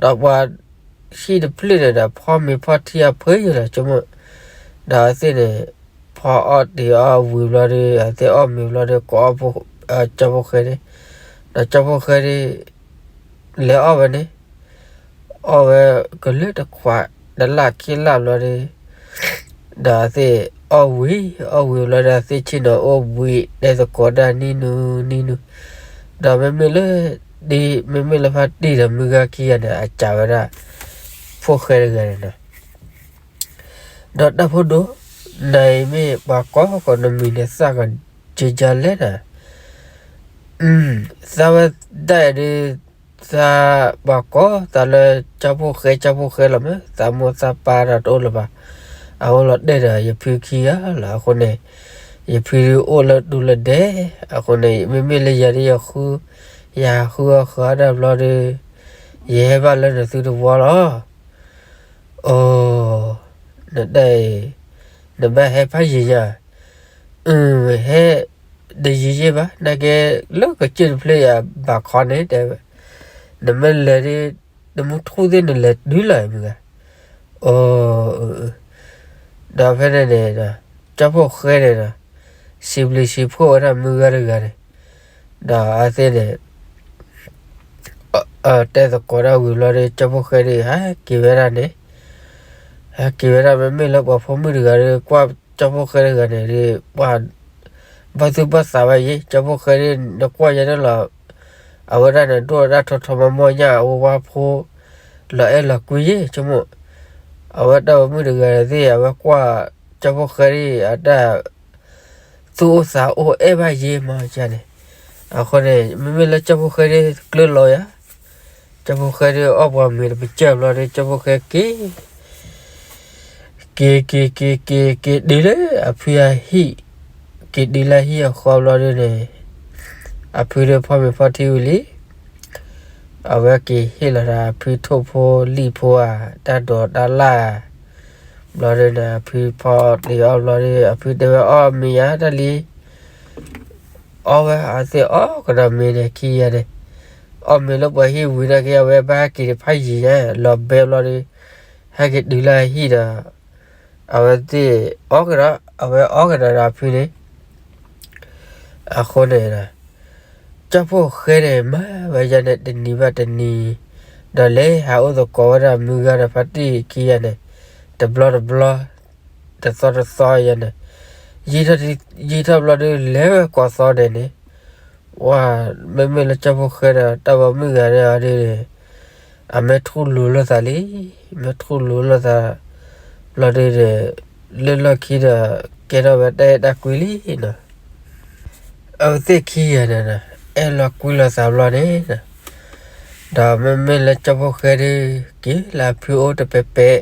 ဒီးပှၤဟံၣ်တဖျၢၣ်န့ၣ်ဒီး ဖီမ့ၤဖီထံအဖှဲယဲလီၤ ဆိကမိၣ်, ဒီးအဝဲသ့ၣ်န့ၣ် ဖီအီၣ်တ့ၤအီၣ်ဝံၤဘျီဒီး အဝဲသ့ၣ်အီၣ်မ့ၤဘျီဒီး ကိးအီၣ် ကၠီဖိဃဲန့ၣ်, ဒီးကၠီဖိဃဲဒုး လဲၤအီၣ်ဝဲန့ၣ်, အီၣ်ဝဲကလၢတခွး တလၢ်ခံလၢ်ဘျီဒီး, ဒီးအဝဲသ့ၣ်အီၣ်ဝံၤ အီၣ်ဝံၤဘျီဒီး အဝဲသ့ၣ်ဆ့ၣ်နီၤအိၣ်ဘှံး တဲသကိးတၢ်နံၣ်နူနံၣ်နူ, ဒီးမ့မ့ၢ်လၢ ဒ်မ့မ့ၢ်လၢဖါတံၢ်ဒီးမုၢ်ဂၤခံဂၤန့ၣ် အစံးဝဲဒၣ် ဖိၣ်ဃဲတဂၤန့ၣ်နီၤ ဒီးတၢ်ဖိဒိၣ်, နၤအံၤမ့ၢ်ပှၤကီၢ်ကီၢ်နမံၤန့ၣ် သးကက့ၤကလဲၣ်နၤ, သးဝဲဒၣ်အံၤဒုး, သးပှၤကီၢ်သးလၢကၠီဖိၣ်ဃဲကၠီဖိၣ်ဃဲလီၤမး, သးမိၢ်သးပၢ်ဒီးတအိၣ်လၢၤဘၣ်, အအိၣ်လီၤတဲာ်ဒီးယဖုခံဂၤလီၤ. အဃိန့ၣ် ယဖုဒုးအိၣ်လၢဒူလၢဒဲ, အဃိန့ၣ် မ့မ့ၢ်လၢယၤဒုးယဃု, ယဟးဃုအီၣ်ဃုအီတၢ်ဘျီဒီး, ယဟဲဘၣ်လၢနသုတဝီလီၤ. အိ, နတၢ်အံၤ, နဘၣ်ဟဲဖးယံၤညါ, အ, ဟဲ, တယံၤယံၤဘၣ်, နာ်က့လၢကစၢၢ်တဖျၢၣ်ယၤဘၣ်ခီန့ၣ်တဲဝဲ, နမ့ၢ်လဲၤဒ်, နမ့ၢ်ထူၣ်သ့ၣ်နလဲၤတုၤလီၤမုၢ်ဂၤ, အိ, ဒီးဖဲန့ၣ်န့ၣ်, ကၠီဖိၣ်ဃဲန့ၣ်ဒီး, စံးဘျုးစံးဖှိၣ်ဝဲဒၣ်မုၢ်ဂၤတဂၤန့ၣ်, ဒီးအဝဲသ့ၣ်န့ၣ် တဲသကိးတၢ်ဝံၤဘျီဒီး ကၠီဖိၣ်ဃဲဒုး ဟဲက့ၤဝဲဒၣ်န့ၣ်, ဟဲက့ၤဝဲဒၣ် မ့မ့ၢ်လၢပှၤဖိမုၣ်တဂၤဒီး ကွၢ်ကၠီဖိၣ်ဃဲတဂၤန့ၣ်ဒီး ပှၤဘၣ်သူၣ်ဘၣ်သးဝဲယ့ၣ်, ကၠီဖိၣ်ဃဲဒုး နကွၢ်ယဲန့ၣ်လီၤ, အဝဲဒၣ်န့ၣ် ဒိၣ်ဝဲဒၣ်ထီထီမီမီညါ အဝဲဝါဖိ လီၤအဲၣ်လီၤကွံယ့ၣ် ဆိကမိၣ်, အဝဲတၢ်ဖိမုၣ်တဂၤသ့ၣ် အဝဲကွၢ်ကၠီဖိၣ်ဃဲဒုး အတၢ် သူၣ်အိၣ်သးအိၣ်အဲၣ်ဘၣ်ယ့ၣ်မီၤန့ၣ်, အဃိန့ၣ် မ့မ့ၢ်လၢကၠီဖိၣ်ဃဲဒုး ကျၢလီၤယၤ, ကၠီဖိၣ်ဃဲဒုး အီၣ်ပှၤမ့ၤတပစၢၢ်ဘျီဒီး ကၠီဖိၣ်ဃဲက့ၤ က့ၤက့ၤက့ၤက့ၤက့ၤတုၤလၢအဖုအဟံၣ်, က့ၤတုၤလၢဟံၣ်အဃီဘျီဒုးန့ၣ်, အဖုဒုးဖီမ့ၤဖီထံဝံၤလံ, အဝဲက့ၤဟ့ၣ်လီၤဒီးအဖုထိၣ်ဖိလံၣ်ဖိဧါ, တၢ်ဒိးတၢ်လၢ်, ဘျီဒုးန့ၣ် အဖုဖီတ့ၢ်အီၣ်ဘျီဒုး အဖုတဲဝဲအီၣ်မ့ၤယၤတၢ်လံ, အီၣ်ဝဲအဝဲသ့ၣ်အီၣ်ကဒီးမ့ၤန့ၣ်ခံဂၤန့ၣ်, အီၣ်မ့ၤလၢပှၤဟံၣ်ဝံၤနာ်က့ အဝဲဘၣ်ဟဲက့ၤတဖးယံၤညါ လီၤဘဲဘျီဒုး, ဟဲက့ၤတုၤလၢအဟံၣ်ဒီး, အဝဲသ့ၣ်အီၣ်ကဒီး အဝဲအီၣ်ကဒီးဒီးအဖုန့ၣ်, အဃိန့ၣ်, ကၠီဖိၣ်ဃဲန့ၣ် မၤဝဲယဲန့ၣ်တနံၤဘၣ်တနံၤ, ဒီးလဲၤဟးအိၣ်သကိးဝဲဒၣ်မုၢ်ဂၤဒီးဖါတံၢ်ခံဂၤန့ၣ်, တဘျီတဘျီ, တသီတသီယဲန့ၣ်, ယံာ်ထီၣ်ဘျီဒုး လဲၤဝဲကိးသီန့ၣ်န့ၣ်, ဝဲ, မ့မ့ၢ်လၢကၠီဖိၣ်ဃဲဒီး တၢ်ပိာ်မုၣ်ဂၤန့ၣ်အီၤဒုးန့ၣ်, အမ့ၢ်ထူၣ်လိၤလိာ်သးလံ, မ့ၢ်ထူၣ်လိၤလိာ်သး, ဘျီဒုးန့ၣ်, လၢလီၢ်ခံဒီး, ကဲထီၣ်ဝဲတၢ်အဲၣ်တၢ်ကွံလံနီၤ အဝဲသ့ၣ်ခံဂၤန့ၣ်, အဲၣ်လီၤကွံလိာ်သးဘျီန့ၣ်, ဒီးမ့မ့ၢ်လၢကၠီဖိၣ်ဃဲဒုး, က့ၤလၢအဖုအိၣ်တပဲာ်ပဲာ်,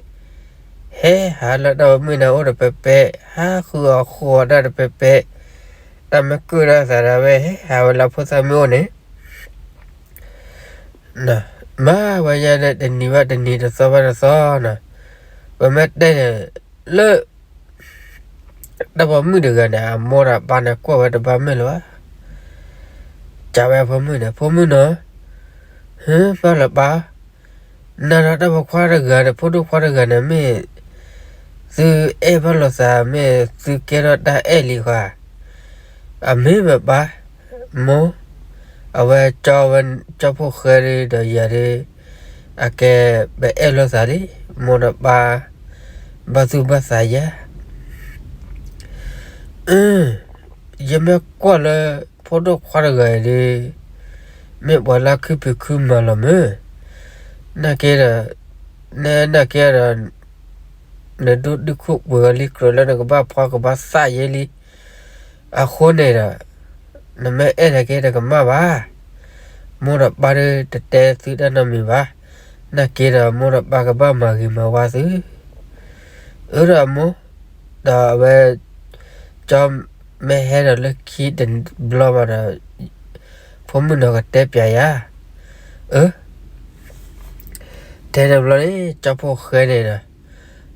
ဟဲဟးလၢတၢ်ပိာ်မုၣ်န့ၣ်အိၣ်တပဲာ်ပဲာ်, ဟးဃုအီၣ်ဃုအီတၢ်တပဲာ်ပဲာ်, တၢ်မ့ၢ်ကၢၣ်ဒီးသးဒီးဝဲဟဲဟးဝဲလၢဖိသၣ်မုၣ်အိၣ်န့ၣ် မၤဝဲယဲန့ၣ်တနံၤဘၣ်တနံၤတသီဘၣ်တသီနီၤ, ပမ့ၢ်တဲန့ၣ်, လၢ တၢ်ပိာ်မုၣ်တဂၤန့ၣ် အမိၢ်ဒီးပၢ်န့ၣ်ကွၢ်ဝဲတဘၣ်မ့ၢ်လၢၤဘၣ်, စံးဝဲဖိမုၣ်န့ၣ် ဖိမုၣ်နီၤ, ဟ့ ဘၣ်လၢၤပၢ်, နၤဒီးတၢ်ပိာ်ခွါတဂၤန့ၣ် ဖိဒိၣ်ခွါတဂၤန့ၣ်မ့ၢ် သုအဲၣ်ဘၣ်လိာ်သး မ့ၢ်သုကဲထီၣ်တၢ်အဲၣ်လံဧါ, အမ့ၢ်မ့ၢ်ပၢ်, မိၢ်, အဝဲကၠီဝဲ, ကၠီဖိၣ်ဃဲဒုးဒီးယၤဒုး, အကဲ, ပအဲၣ်လိာ်သးလံ, မိၢ်ဒီးပၢ်, ဘၣ်သူၣ်ဘၣ်သးယၤ, ယမ့ၢ်ကွၢ်လၢ ဖိဒိၣ်ခွါတဂၤအံၤဒီး မ့ၢ်ပှၤလၢခုဖံးခုမၤလီၤမ့ၢ်, နာ်က့ဒီး, နနာ်က့ဒီး နဒိၣ်ဒုၣ်ခိၣ်ပှဲၤဂီၤလံ ကြၢးလၢနကဘၣ်ဖှီကဘၣ်သၣ်ယဲလံ. အဃိန့ၣ်ဒီး နမ့ၢ်အဲၣ်နာ်က့ဒီးကမၣ်ဘၣ်. မိၢ်ဒီးပၢ်ဒီးတတဲသုတၢ်နီတမံၤဘၣ်. နာ်က့ဒီးမိၢ်ဒီးပၢ်ကဘၣ်မၤဂ့ၤမၤဝါသု. အၢ ဒီးအမိၢ်, ဒီးအဝဲ ကၠီမ့ၢ်ဟဲဒီးလၢခံတဘျီဘၣ်ဒီး ဖိမုၣ်နီၤကတဲပျးယၤ. အၢ တဲတဘျီန့ၣ် ကၠီဖိၣ်ဃဲန့ၣ်ဒီး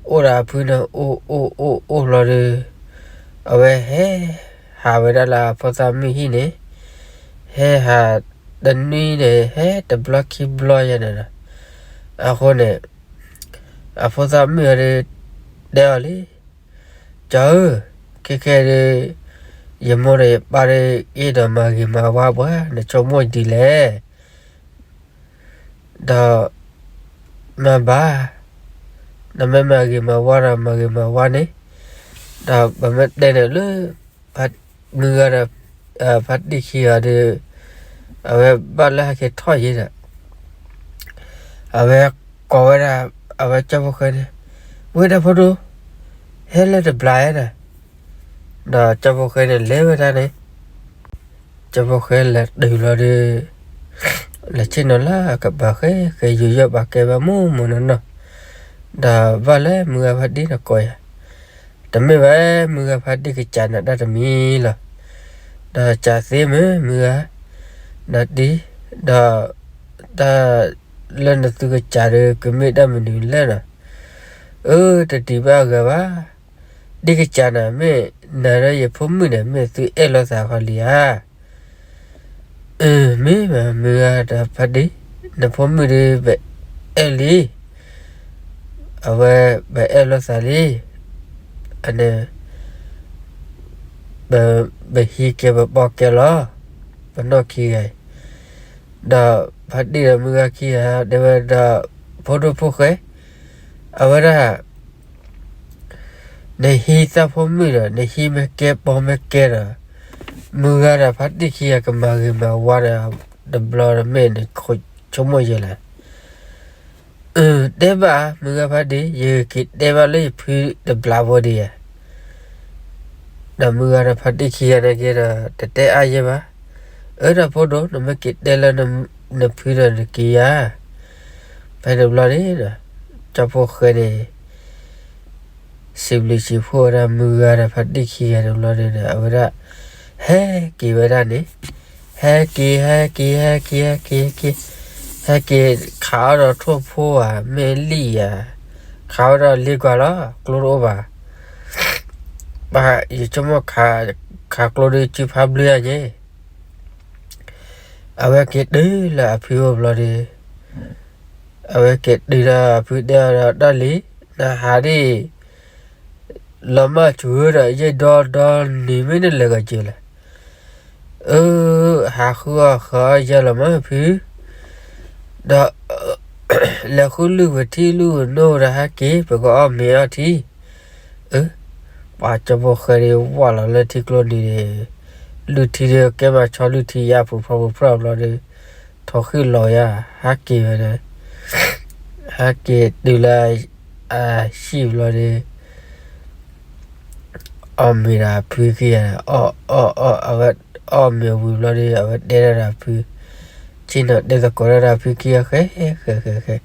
အိၣ်ဒီးအဖုန့ၣ် အိၣ်အိၣ်အိၣ်အိၣ်ဘျီဒီး အဝဲဟဲဟးဝဲဒၣ်လၢအဖိသၣ်မုၣ်ဟံၣ်န့ၣ်, ဟဲဟးတနွံန့ၣ် ဟဲတဘျီခံဘျီယဲန့ၣ်ဒီး, အဃိန့ၣ် အဖိသၣ်မုၣ်အံၤဒီး တဲအီၤလံ, ကၠီဧၢ, ခဲခဲဒီး ယမိၢ်ဒီးယပၢ်ဒီး အဲၣ်ဒိးမၤဂ့ၤမၤဝါပှၤ နဆိကမိၣ်ဒ်လဲၣ်. ဒီး မၤဘၣ်, နမ့ၢ်မၤဂ့ၤမၤဝါဒီးမၤဂ့ၤမၤဝါန့ၣ်, ဒီးပမ့ၢ်တဲန့ၣ်လၢ မုၢ်ဂၤဒီး ဖါတံၢ်ခံဂၤဒီး အဝဲဘၣ်လၢဟဲက့ၤထီၣ်ယဲဒီး အဝဲကိးဝဲဒၣ် အဝဲကၠီဖိၣ်ဃဲန့ၣ်, ဝဲဒၣ်ဖိဒိၣ်, ဟဲလၢတဘျီယဲဒီး, ဒီးကၠီဖိၣ်ဃဲန့ၣ်လဲၤဝဲဒၣ်န့ၣ် ကၠီဖိၣ်ဃဲလဲၤတုၤလီၤဒီး လဲၤဆ့ၣ်နီၤလၢအကပၤဃဲဃဲ ယူးယီၣ်ပာ်ကဲဝဲမိၢ်မိၢ်နီၢ်နီၢ်, ဒီးဘၣ်လၢမုၢ်ဂၤဖါတံၢ်ဒီးကိးယၤ, တမ့ၢ်ဘၣ် မုၢ်ဂၤဖါတံၢ်ကစၢ်နၤတၢ်တမံၤလီၤ, ဒီးကၢ်သ့မ့ၢ်မုၢ်ဂၤ, နၤတံၢ်, ဒီး တၢ်လၢနသုကစၢ်ဒီး ကမ့ၢ်တၢ်မနုၤလဲၣ်နီၤ, အၢ တတံၤဘၣ်အဂၤဘၣ်, ဒ်ကစၢ်နၤမ့ၢ် နၤဒီးယဖိမုၣ်န့ၣ် မ့ၢ်သုအဲၣ်လိာ်သးဃီလံဧါ. အၢ မ့ၢ်မး မုၢ်ဂၤဒီးဖါတံၢ်, နဖိမုၣ်ဒီး ပအဲၣ်လံ, အဝဲ ပအဲၣ်လိာ်သးလံ, အန့ၣ် ပဟံးကဲပပီၢ်ကဲလီၤ, ပနီၢ်ခံဂၤအံၤ, ဒီးဖါတံၢ်ဒီးမုၢ်ဂၤခံဂၤတဲဝဲဒီး ဖိဒိၣ်ဖိၣ်ဃဲ, အဝဲဒၣ် နဟံးသၣ်ဖိမုၣ်ဒီး နဟံးမ့ၢ်ကဲပီၢ်မ့ၢ်ကဲဒီး မုၢ်ဂၤဒီးဖါတံၢ်ခံဂၤကမၤဂ့ၤမၤဝါဒီး တဘျီတမ့ၢ်နဆိကမိၣ်ယဲလဲၣ်. အၢ တဲဘၣ် မုၢ်ဂၤဖါတံၢ်, ယက့ၤတဲဘၣ်လၢယဖုတဘျီဖိဒံးဧါ. ဒီးမုၢ်ဂၤဒီးဖါတံၢ်ခံဂၤန့ၣ်က့ၤဒီး တတဲအါယဲဘၣ်. အၢ ဒီးဖိဒိၣ် နမ့ၢ်က့ၤတဲလၢနဖုဒီးနက့ၤယၤ. ဖဲန့ၣ်တဘျီန့ၣ်ဒီး ကၠီဖိၣ်ဃဲန့ၣ် စံးဘျုးစံးဖှိၣ်ဝဲဒၣ်မုၢ်ဂၤဒီးဖါတံၢ်ခံဂၤတဘျီန့ၣ်ဒီး အဝဲဒၣ် ဟဲက့ၤဝဲဒၣ်န့ၣ်, ဟဲက့ၤ ဟဲက့ၤ ဟဲက့ၤ ဟဲက့ၤ ဟဲက့ၤ, ဟဲက့ၤ ခးအီၣ်ဒီးထိၣ်ဖိဧါ မ့ၢ်လံၣ်ဧါ, ခးဝဲဒၣ်လ့ကွၢ်လီၤ ကျိတအိၣ်ဘၣ်. ဘၣ်ယဆိကမိၣ် ခးကျိဒီးစုဖးဘျုးယၤန့ၣ် အဝဲက့ၤတုၤလၢအဖုအိၣ်ဘျီဒီး အဝဲက့ၤတုၤဒီးအဖုတဲအီၤဒီး တၢ်လံၤ နဟးဒ် လီၤမၢ်ဆူၣ်ဧၢဒီး ယဲၢ်ဒီဒီနံၤမ့ၢ်နလဲၤဂီၤစၢၤလဲၣ်. အၢ ဟးဃုအီၣ်ဃုအီယဲၢ်လီၤမၢ်ဖု, ဒီး လဲၤဃုလုၢ်ဝဲထံလုၢ်ဝဲနိဒီးဟဲက့ၤ ပကအီၣ်မ့ၤအီထံ. အၢ ပှၤကၠီဖိၣ်ဃဲဒီးဝၢ်လီၤလၢထံကျိနံၤန့ၣ် လုၢ်ထံဒီးကဲမၤဆီလုၢ်ထံယါပူၤဖျီပူၤဖျီဘျီဒီး ထိၣ်ဃံၣ်လီၤယါ ဟဲက့ၤဝဲဒီး ဟဲက့ၤတုၤလၢအဟံၣ်ဘျီဒီး အီၣ်မ့ၤဒီးအဖုခံဂၤ, အီၣ်အီၣ်အီၣ် အဝဲအီၣ်မ့ၤဝံၤဘျီဒီး အဝဲတဲဒၣ်ဒီးအဖု, ဆ့ၣ်နီၤတဲသကိးဒၣ်ဒီးအဖုခံဂၤဃဲဃဲဃဲဃဲ,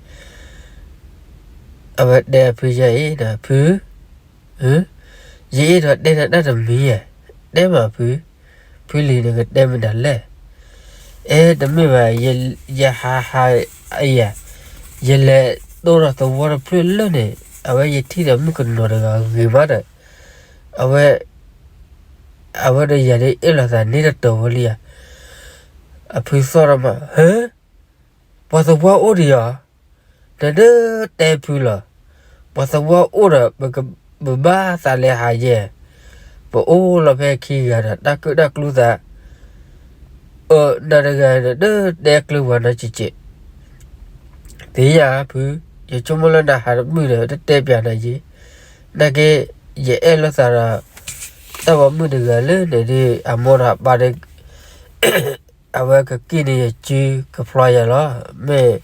အဝဲတဲအဖုယဲၢ်အံၤဒီး ဖု ယအဲၣ်ဒိးတဲနၤတၢ်တမံၤဧါ, တဲမးဖု, ဖုလံၤနကတဲမတၤလဲၣ်. အဲ တမ့ၢ်ဘၣ်, ယဟးဟးအံၤဧါ, ယလဲၤတိၢ်ဒီးသဝီတဖျၢၣ်လၢန့ၣ် အဝဲယထံၣ်ဒီးမုၣ်ကနီၤတဂၤဂ့ၤမးဒီး အဝဲ အဝဲဒီးယၤဒ်အ့ၣ်လိာ်သးန့ၣ်တတီၤဝဲလံဧါ. အဖုသီၣ်ဒီးမး, ဟၢ ပှၤသဝီအိၣ်ဒံးဧါ, နဒၢတဲဖုလီၤ. ပှၤသဝီအိၣ်ဒီး ပကဘၣ်သးလဲၤဟးယဲၢ်, ပအိၣ်လီၤဖဲခံဂၤဒီး တၢ်ကုၢ်တၢ်ကျူသး အၢ နၤတဂၤန့ၣ် ဒၢတဲကျၢၤပှၤနီတစဲးစဲး, သ့ယၤဖု, ယဆိကမိၣ်လၢနဟးတမုာ်ဒီး တတဲပျးနၤယဲၢ်, နာ်က့ ယအဲၣ်လိာ်သးဒီး တၢ်ပိာ်မုၣ်တဂၤလၢန့ၣ်ဒီး အမိၢ်ဒီးအပၢ်ဒီး အဝဲကကံၣ်န့ၢ်ယစု ကဖျီယၤလီၤ. မ့ၢ်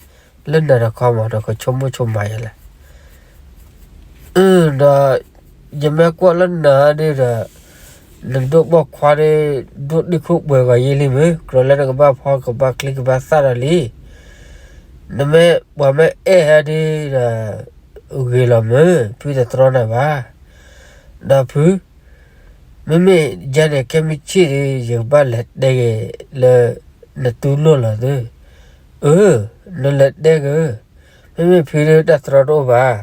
လၢနၤတခီမး ဒီးကဆိကမိၣ်ဆိကမးယၤလဲၣ်. ဒီး ယမ့ၢ်ကွၢ်လၢနၤဒုဒီး နဒိၣ်ပိာ်ခွါဒီး ဒိၣ်ဒံခိၣ်ပှဲၤဂီၤယ့လံမ့ၢ် ကြၢးလၢနကဘၣ်ဖီကဘၣ်ချံကဘၣ်သၣ်ဒီးလံ. နမ့ၢ်ပှၤမ့ၢ်အဲၣ်ဟဲဒုဒီး ဂ့ၤလီၤမ့ၢ် ဖုတတြီနၤဘၣ်. ဒီးဖု မ့မ့ၢ်ယၤန့ၣ် ခဲမုၢ်ဆ့ၣ်ဒီး ယကဘၣ်လဲၤတဲဂ့ၤလၢ နတူၢ်လိာ်လီၤသု. အၢ နလဲၤတဲဂ့ၤ, မ့မ့ၢ်ဖုဒီးတၢ်တြီတအိၣ်ဘၣ်.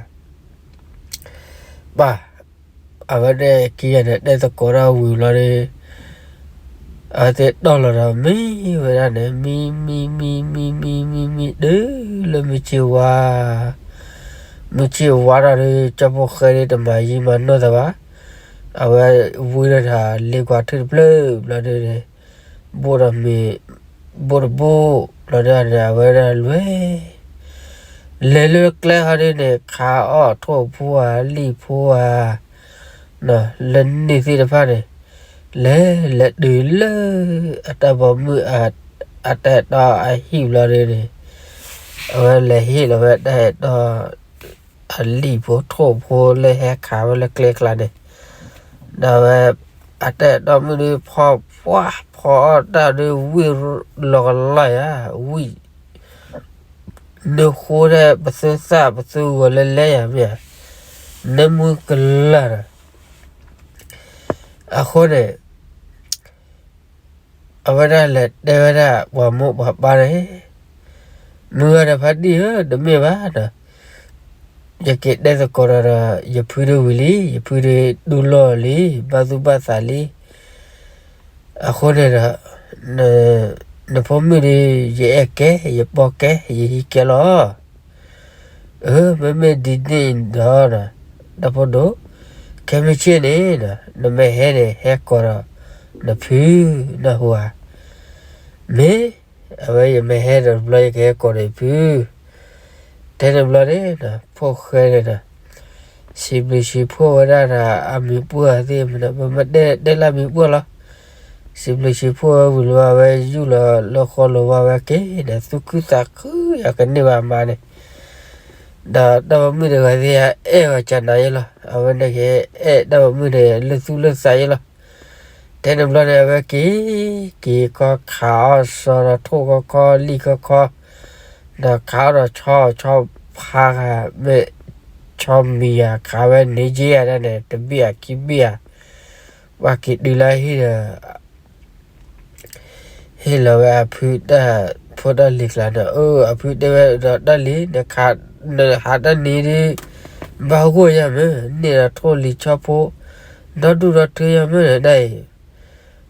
ပၢ် အဝဲဒၣ်ခံဂၤန့ၣ် တဲသကိးတၢ်ဝံၤလီၤဒီး အဝဲသ့ၣ်တီၢ်လီၤဒီးမံဝဲဒၣ်န့ၣ် မံ မံ မံ မံ မံ မံ မံ တုၤလၢမုၢ်ဆ့ၣ်ဝါ, မုၢ်ဆ့ၣ်ဝါထီၣ်ဒီး ကၠီဖိဃဲဒီးတမၤယံာ်မၤနီၢ်သးဘၣ်. အဝဲဝံထီၣ်တၢ်လ့ကွၢ်ထူၣ်တဖျၢၣ်ဘျီဒီး ဘိၣ်ဒီးမ့ၤ ဘိၣ်တဘိၣ်ဘျီဒီးန့ၣ် အဝဲဒၣ်လဲၤ လဲၤလၢကျဲဟီဒ်န့ၣ် ခးအီၣ်ထိၣ်ဖိဧါ လံၣ်ဖိဧါ လၢန့ၣ်သ့ၣ်တဖၣ်န့ၣ် လဲၤ လဲၤတုၤလၢ အတၢ်ပိာ်မုၣ် အတၢ်အဲၣ်တီအဟံၣ်ဘျီဒီးန့ၣ် အဝဲလဲၤဟ့ၣ်လီၤဝဲတၢ်အဲၣ်တီ အလံၣ်ဖိထိၣ်ဖိလၢဟဲခးဝဲလၢကျဲကျါန့ၣ် ဒီးဝဲ အတၢ်အဲၣ်တီမုၣ်ဒီး ဖီပှၢ်ဖီအီၣ်တၢ်ဒီးဝံၣ်လီၤကလီၢ်ယၤ ဝံၣ် နဃိဒၣ်ပသူသၣ်ပသူဂီၤလၢလဲယၤမ့ၢ်ဧါ, နမုၢ်ကလၢ်ဒီး အဃိန့ၣ် အဝဲဒၣ်လဲၤတဲဝဲဒၣ်ပှၤမိၢ်ပှၤပၢ်န့ၣ်, မုၢ်ဂၤဒီးဖါတံၢ်ဧၢ တမ့ၢ်ဘၣ်ဒီး ယက့ၤတဲသကိးဒီးဒီး ယဖုဒုဝံၤလံ, ယဖုဒုတူၢ်လိာ်လံ, ဘၣ်သူၣ်ဘၣ်သးလံ. အဃိန့ၣ်ဒီး နဖိမုၣ်ဒီး ယအဲၣ်ကဲ, ယပိာ်ကဲ, ယဟံးကဲလီၤ. အၢ မ့မ့ၢ်ဒ်န့ၣ်ဒီး ဒီဖိဒိၣ်, ခဲမုၢ်ဆ့ၣ်န့ၣ် နမ့ၢ်ဟဲန့ၣ် ဟဲကိးဒီး နဖု နၢ်ဟူဧါ. မ့ၢ် အဝဲယမ့ၢ်ဟဲဒီးတဘျီ ယကဟဲကိးဒီးယဖု တဲန့ၣ်ဘျီန့ၣ် ဖိၣ်ဃဲန့ၣ်ဒီး စံးဘျုးစံးဖှိၣ်ဝဲဒၣ်ဒီး အမံၤပှၢ်သ့ၣ်မနုၤ ပမ့ၢ်တဲတဲလၢအမံၤပှၢ်လီၤ. စံးဘျုးစံးဖှိၣ်ဝဲဝံၤလီၤ အဝဲယူၢ်လီၤလၢဃီလိၤဝဲဝဲက့ၤဒီး သူၣ်ခုသးခုယၤကန့ၢ်ဘၣ်အမါန့ၣ်, ဒီးတၢ်ပိာ်မုၣ်တဂၤသ့ၣ် အဲၣ်ဝဲကနၤယဲလီၤ. အဝဲန့ၣ်က့ အဲၣ်တၢ်ပိာ်မုၣ်န့ၣ် လၢသူၣ်လၢသးယဲလီၤ. တဲန့ၣ်ဘျီန့ၣ် အဝဲက့ၤ က့ၤခီခးအီၣ်စီဒီးထိၣ်ခီခီ လံၣ်ခီခီ, ဒီးခးအီၣ်ဒီးဆီဆီဖါဂၤ မ့ၢ်ဆီမံၤယၤ ခးဝဲန့ၢ်က့ယၤဒၣ်န့ၣ် တဘ့ၣ်ဧါခံဘ့ၣ်ဧါ, ပှၤက့ၤတုၤလၢဟံၣ်ဒီး ဟ့ၣ်လီၤဝဲအဖုတၢ်ဖိတၢ်လံၤကျါန့ၣ်, အၢ အဖုတဲဝဲဒီးတၢ်လံၤ, နဟးတၢ်န့ၣ်ဒီး ဘၣ်ဂီၢ်ယၤမ့ၢ် န့ၢ်ဒီးထိၣ်လံၤဆီဖိ ဒီဒူၣ်ဒီထၢယၤမ့ၢ်ဒၣ်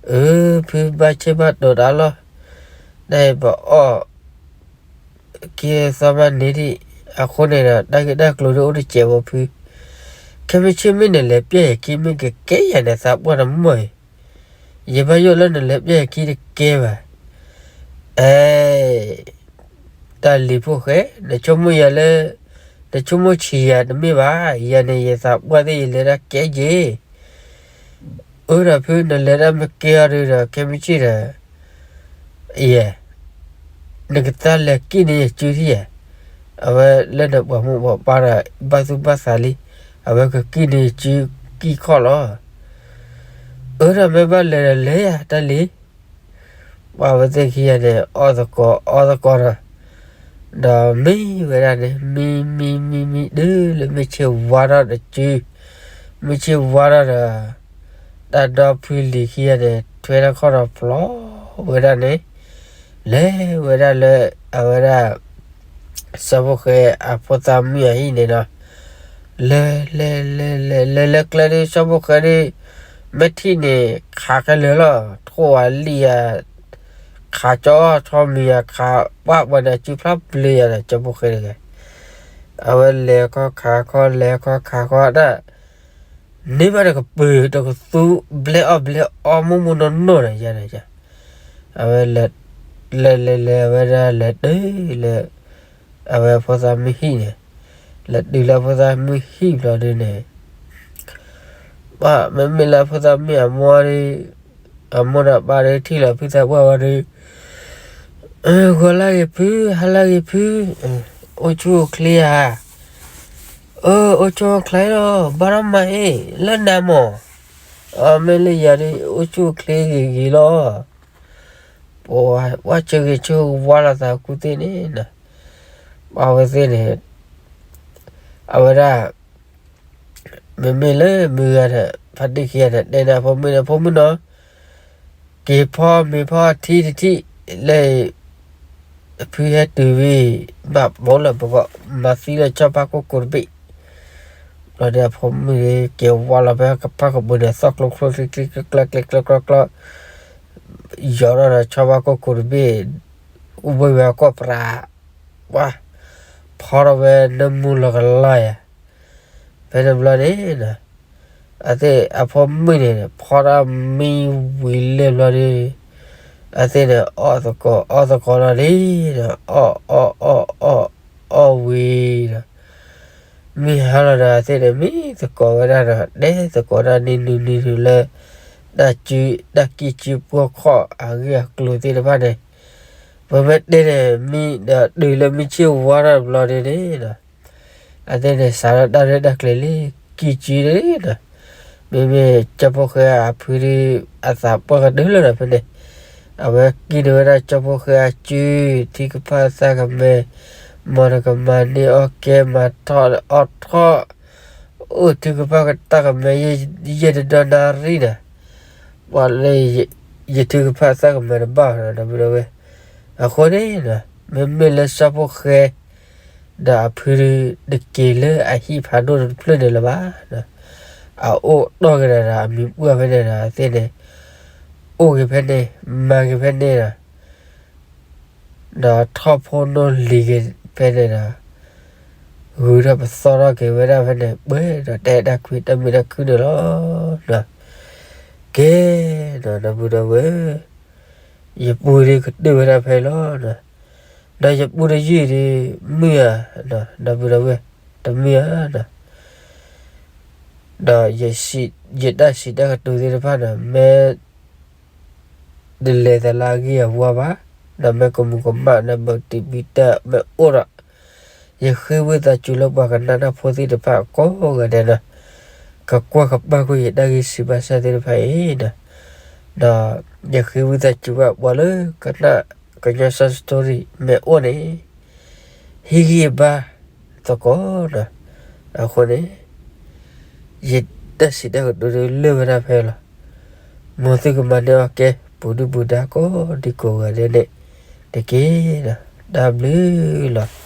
အံၤ, အၢ ဖုဘၣ်ဆ့ၣ်ဘၣ်တီၤတၢ်လီၤ, ဒ်အံၤပအီၣ် က့ၤသီဘၣ်န့ၢ်ဒံး, အဃိန့ၣ်ဒီး တၢ်ဂ့ၢ်တၢ်ကျိၤဒ်အိၣ်တစဲးဖိဖု, ခဲမုၢ်ဆ့ၣ်မ့ၢ်နလဲၤပျဲၢ်ယခံမ့ၢ်ကကဲယၤန့ၣ် သးပှၢ်တမီၢ်အံၤ, ယဘၣ်ယိၣ်လၢနလဲၤပျဲၢ်ယခံတကဲဘၣ်. အဲ တၢ်လံၤဖိၣ်ဃဲ, နဆိကမိၣ်ယၤလၢ နဆိကမိၣ်ဆံးယၤတမ့ၢ်ဘၣ်, ယၤန့ၣ် ယသးပှၢ်သ့ၣ်ယလဲၤတၢ်ကဲယ့ၢ်, အၢ ဒီးဖု နလဲၤတၢ်မ့ၢ်ကဲအီၤဒုဒီး ခဲမုၢ်ဆ့ၣ်ဒီး ယဲ နကတၢ်လဲၤကံၣ်န့ၢ်ယစုထံၣ်ယဲ, အဝဲလၢနပှၤမိၢ်ပှၤပၢ်ဒီး ဘၣ်သူၣ်ဘၣ်သးလံ, အဝဲကကံၣ်န့ၢ်ယစုကံၣ်ခီၣ်လီၤ. အၢ ဒီးမ့ၢ်ဘၣ်လဲၤဒီးလဲၤယၤတၢ်လံၤ, ပှၤဝဲသ့ၣ်ခံဂၤန့ၣ် အီၣ်သကိးအီသကိးဒီး ဒီးမံဝဲဒၣ်န့ၣ် မံ မံ မံ မံ တုၤလၢမုၢ်ဆ့ၣ်ဝါထီၣ်တစု, မုၢ်ဆ့ၣ်ဝါထီၣ်ဒီး တၢ်ဒီဖုလံၤခံဂၤန့ၣ် ထွဲထီၣ်ခီၣ်ဒီးဖျီဝဲဒၣ်န့ၣ် လဲၤဝဲဒၣ်လၢ အဝဲဒၣ် စီၤဖိၣ်ဃဲအဖိသၣ်မုၣ်အဟံၣ်န့ၣ်ဒီး လဲၤ လဲၤ လဲၤ လဲၤ လဲၤလၢကျဲဒီး စီၤဖိၣ်ဃဲဒီး မ့ၢ်ထံၣ်န့ၣ် ခးခဲလၢာ်လီၤ, ထိၣ်ဧါလံၣ်ဧါ ခးကၠီအီၣ်ဆီမံၤဧါ ခးပှၢ်ပှၢ်န့ၣ် အစုဖျါဘျ့ယၤဒီး စီၤဖိၣ်ဃဲတဂၤ, အဝဲလဲၤခီခးခီ လဲၤခီခးခီဒၣ် န့ၢ်ဘၣ်တကပၤတကသူ ဘျဲအီၣ်ဘျဲအီမိၢ်မိၢ်နီၢ်နီၢ်န့ၣ် ယၤန့ၣ်ယၤ, အဝဲလဲၤ လဲၤလဲၤလဲၤ အဝဲဒၣ်လဲၤတုၤလၢ အဝဲဖိသၣ်မုၣ်ဟံၣ်န့ၣ်, လဲၤတုၤလၢဖိသၣ်မုၣ်ဟံၣ်ဘျီဒုန့ၣ် မ့မ့ၢ်လၢဖိသၣ်မုၣ်အမိၢ်ဒီး, အမိၢ်ဒီးပၢ်ဒီးထံၣ်လီၤဖုသးပှၢ်ဝဲဒီး, ဂီၤလၢဂ့ၤဖု, ဟါလၢဂ့ၤဖု, အိၣ်ဆူၣ်အိၣ်ချ့ဧါ, အိၣ်ဆူၣ်အိၣ်ချ့လီၤ, ဘၣ်ထီၣ်မၤအ့ၣ် လၢနၤမး, မ့ၢ်လၢယၤဒီး အိၣ်ဆူၣ်အိၣ်ချ့ဂ့ၤဂ့ၤလီၤ. ပှၤဆၢဂ့ၤဆၢဝါလိာ်သးကူၣ်သ့ၣ်န့ၣ်, ပှၤဝဲသ့ၣ်န့ၣ်, အဝဲဒၣ်, မ့မ့ၢ်လၢမုၢ်ဂၤဒီး ဖါတံၢ်ခံဂၤန့ၣ် တဲန့ၢ်အဖိမုၣ်န့ၣ်, ဖိမုၣ်နီၤ, က့ၤဖီမ့ၤဖီထံတထံၣ်, လၢ ဖုဟဲတုၤဝံၤ, ဘၣ်ပိာ်လၢပကီး မၤသံလၢဆီဖါကိၢ်ကိၢ်တဘ့ၣ်, ဘျီဒီးအဖိမုၣ်န့ၣ် က့ၤဝါလီၤဖဲကဖၣ်ကပၤန့ၣ် သီၣ်ကျိချံကျံကျဲကျဲကျဲကျဲကျဲ, ယီၤထီၣ်ဒီးဆီဖါကိၢ်ကိၢ်တဘ့ၣ်, အိၣ်ဘှံးဝဲအကွီၢ်ပြး, ပှၤ, ဖီထီၣ်ဝဲနၢမူလီၤကလီယၤ, ဖဲန့ၣ်ဘျီန့ၣ် အသ့ၣ်အဖိမုၣ်န့ၣ် ဖီထီၣ်မံဝံၤလၢဘျီဒီး, အသ့ၣ်န့ၣ် အီၣ်သကိးအီၣ်သကိးလီၤလံ, အီၣ်အီၣ်အီၣ်အီၣ်, အီၣ်ဝံၤဒီး, မုၢ်ဟါလီၤဒီးအသ့ၣ်န့ၣ် မံသကိးဝဲဒၣ်ဒီး တဲသကိးဒၣ်နံၤနုၤနံၤနုၤလၢ တၢ်စု တၢ်ကံၢ်စုပှီၢ်ခီၣ်အဂ့ၢ်အကျိၤသ့ၣ်တဖၣ်န့ၣ်, ပမ့ၢ်တဲန့ၣ် မံဒီးတုၤလၢမုၢ်ဆ့ၣ်ဝါထီၣ်တဘျီဒ်န့ၣ်ဒီး အသ့ၣ်န့ၣ် စးထီၣ်တၢ်ရဲၣ်တၢ်ကျဲၤလံ, ကံၢ်စုန့ၣ်ဒီး, မ့မ့ၢ်ကၠီဖိဃဲအဖုဒီး အသးပှၢ်ကတၢၢ်လၢာ်ဒီးဖဲန့ၣ်, အဝဲကံၢ်န့ၢ်ဝဲဒၣ်ကၠီဖိဃဲအစု, ထုကဖၣ်သၣ်ကမဲ, မ်နကမၤန့ၢ်အီၣ်ကဲမၤထီၣ်အီၣ်ထီၣ်, အိၣ်ထုကဖၣ်သၣ်ကမဲ ယဲၢ်တဒီနၣ်ရံၣ်ဒီး, ပှၤလၢ ယထုကဖၣ်သၣ်ကမဲတဘၣ်ဒီး ဒီပုၢ်ဒီဝဲၢ်, အဃိန့ၣ်, မ့မ့ၢ်လၢကၠီဖိဃဲ ဒီးအဖုဒီး တက့ၤလၢအဟံၣ်ဖးဒိၣ်တဖျၢၣ်န့ၣ်လၢၤဘၣ်, အအိၣ်တီၢ်က့ၤဒီးအမံၤပှၢ်ဖဲန့ၣ်ဒီး အသ့ၣ်န့ၣ် အိၣ်က့ၤဖဲန့ၣ် မၤက့ၤဖဲန့ၣ်ဒီး ဒီးထီၣ်ဖိနီၣ်လံၤက့ၤဖဲန့ၣ်ဒီး ဂုၤထီၣ်ပသီထီၣ်က့ၤဝဲဒၣ်ဖဲန့ၣ် ပှဲၤဒီးတၢ်အဲၣ်တၢ်ကွံတၢ်မုာ်တၢ်ခုၣ်န့ၣ်လီၤ. ကဲ, ဒီပုၢ်ဒီဝဲၢ်, ယပူၤဒုးကတၢၢ်ဝဲဒၣ်ဖဲလီၤ. ဒီးယပူၤတယုၢ်ဒုး မုာ်ဧါ, ဒီပုၢ်ဒီဝဲၢ်, တမုာ်ဧါ. ဒီးယတၢ်စံးတၢ်ကတိၤသ့ၣ်တဖၣ်န့ၣ် မ့ၢ် တလဲၤသးလၢအဂ့ၢ်အဝါဘၣ်, ဒီးမ့ၢ်ကမူၤကမၣ်ဒီး ဘၣ်တံာ်ဘံတၢ်မ့ၢ်အိၣ်ဒီး, ယဃ့ဝံသးစူၤလၢပှၤကနၣ်တၢ်ဖိသ့ၣ်တဖၣ်ကိးဂၤဒဲးန့ၣ်, ကကွၢ်ကပာ်ကွံာ်ယတၢ်ဂ့ၢ်စံးဘၣ်စၢ်သ့ၣ်တဖၣ်အံၤန့ၣ်, ဒီးယဃ့ဝံသးစူၤဘၣ်ပှၤလၢကနၣ်ကညီ story မ့ၢ်အိၣ်န့ၣ် ဟ့ၣ်ဂံၢ်ဘါသကိး, အဃိန့ၣ် ယတၢ်စံးတၢ်ကတိၤဒုးလၢာ်ဝဲဒၣ်ဖဲလီၤ. မ်သုကမၤန့ၢ်အီၣ်ကဲ ပူၤဒုၣ်ပူၤဒါကိးဒံကိးဂၤဒဲးန့ၣ်တက့ၢ်. တၢ်ဘျုးလီၤ.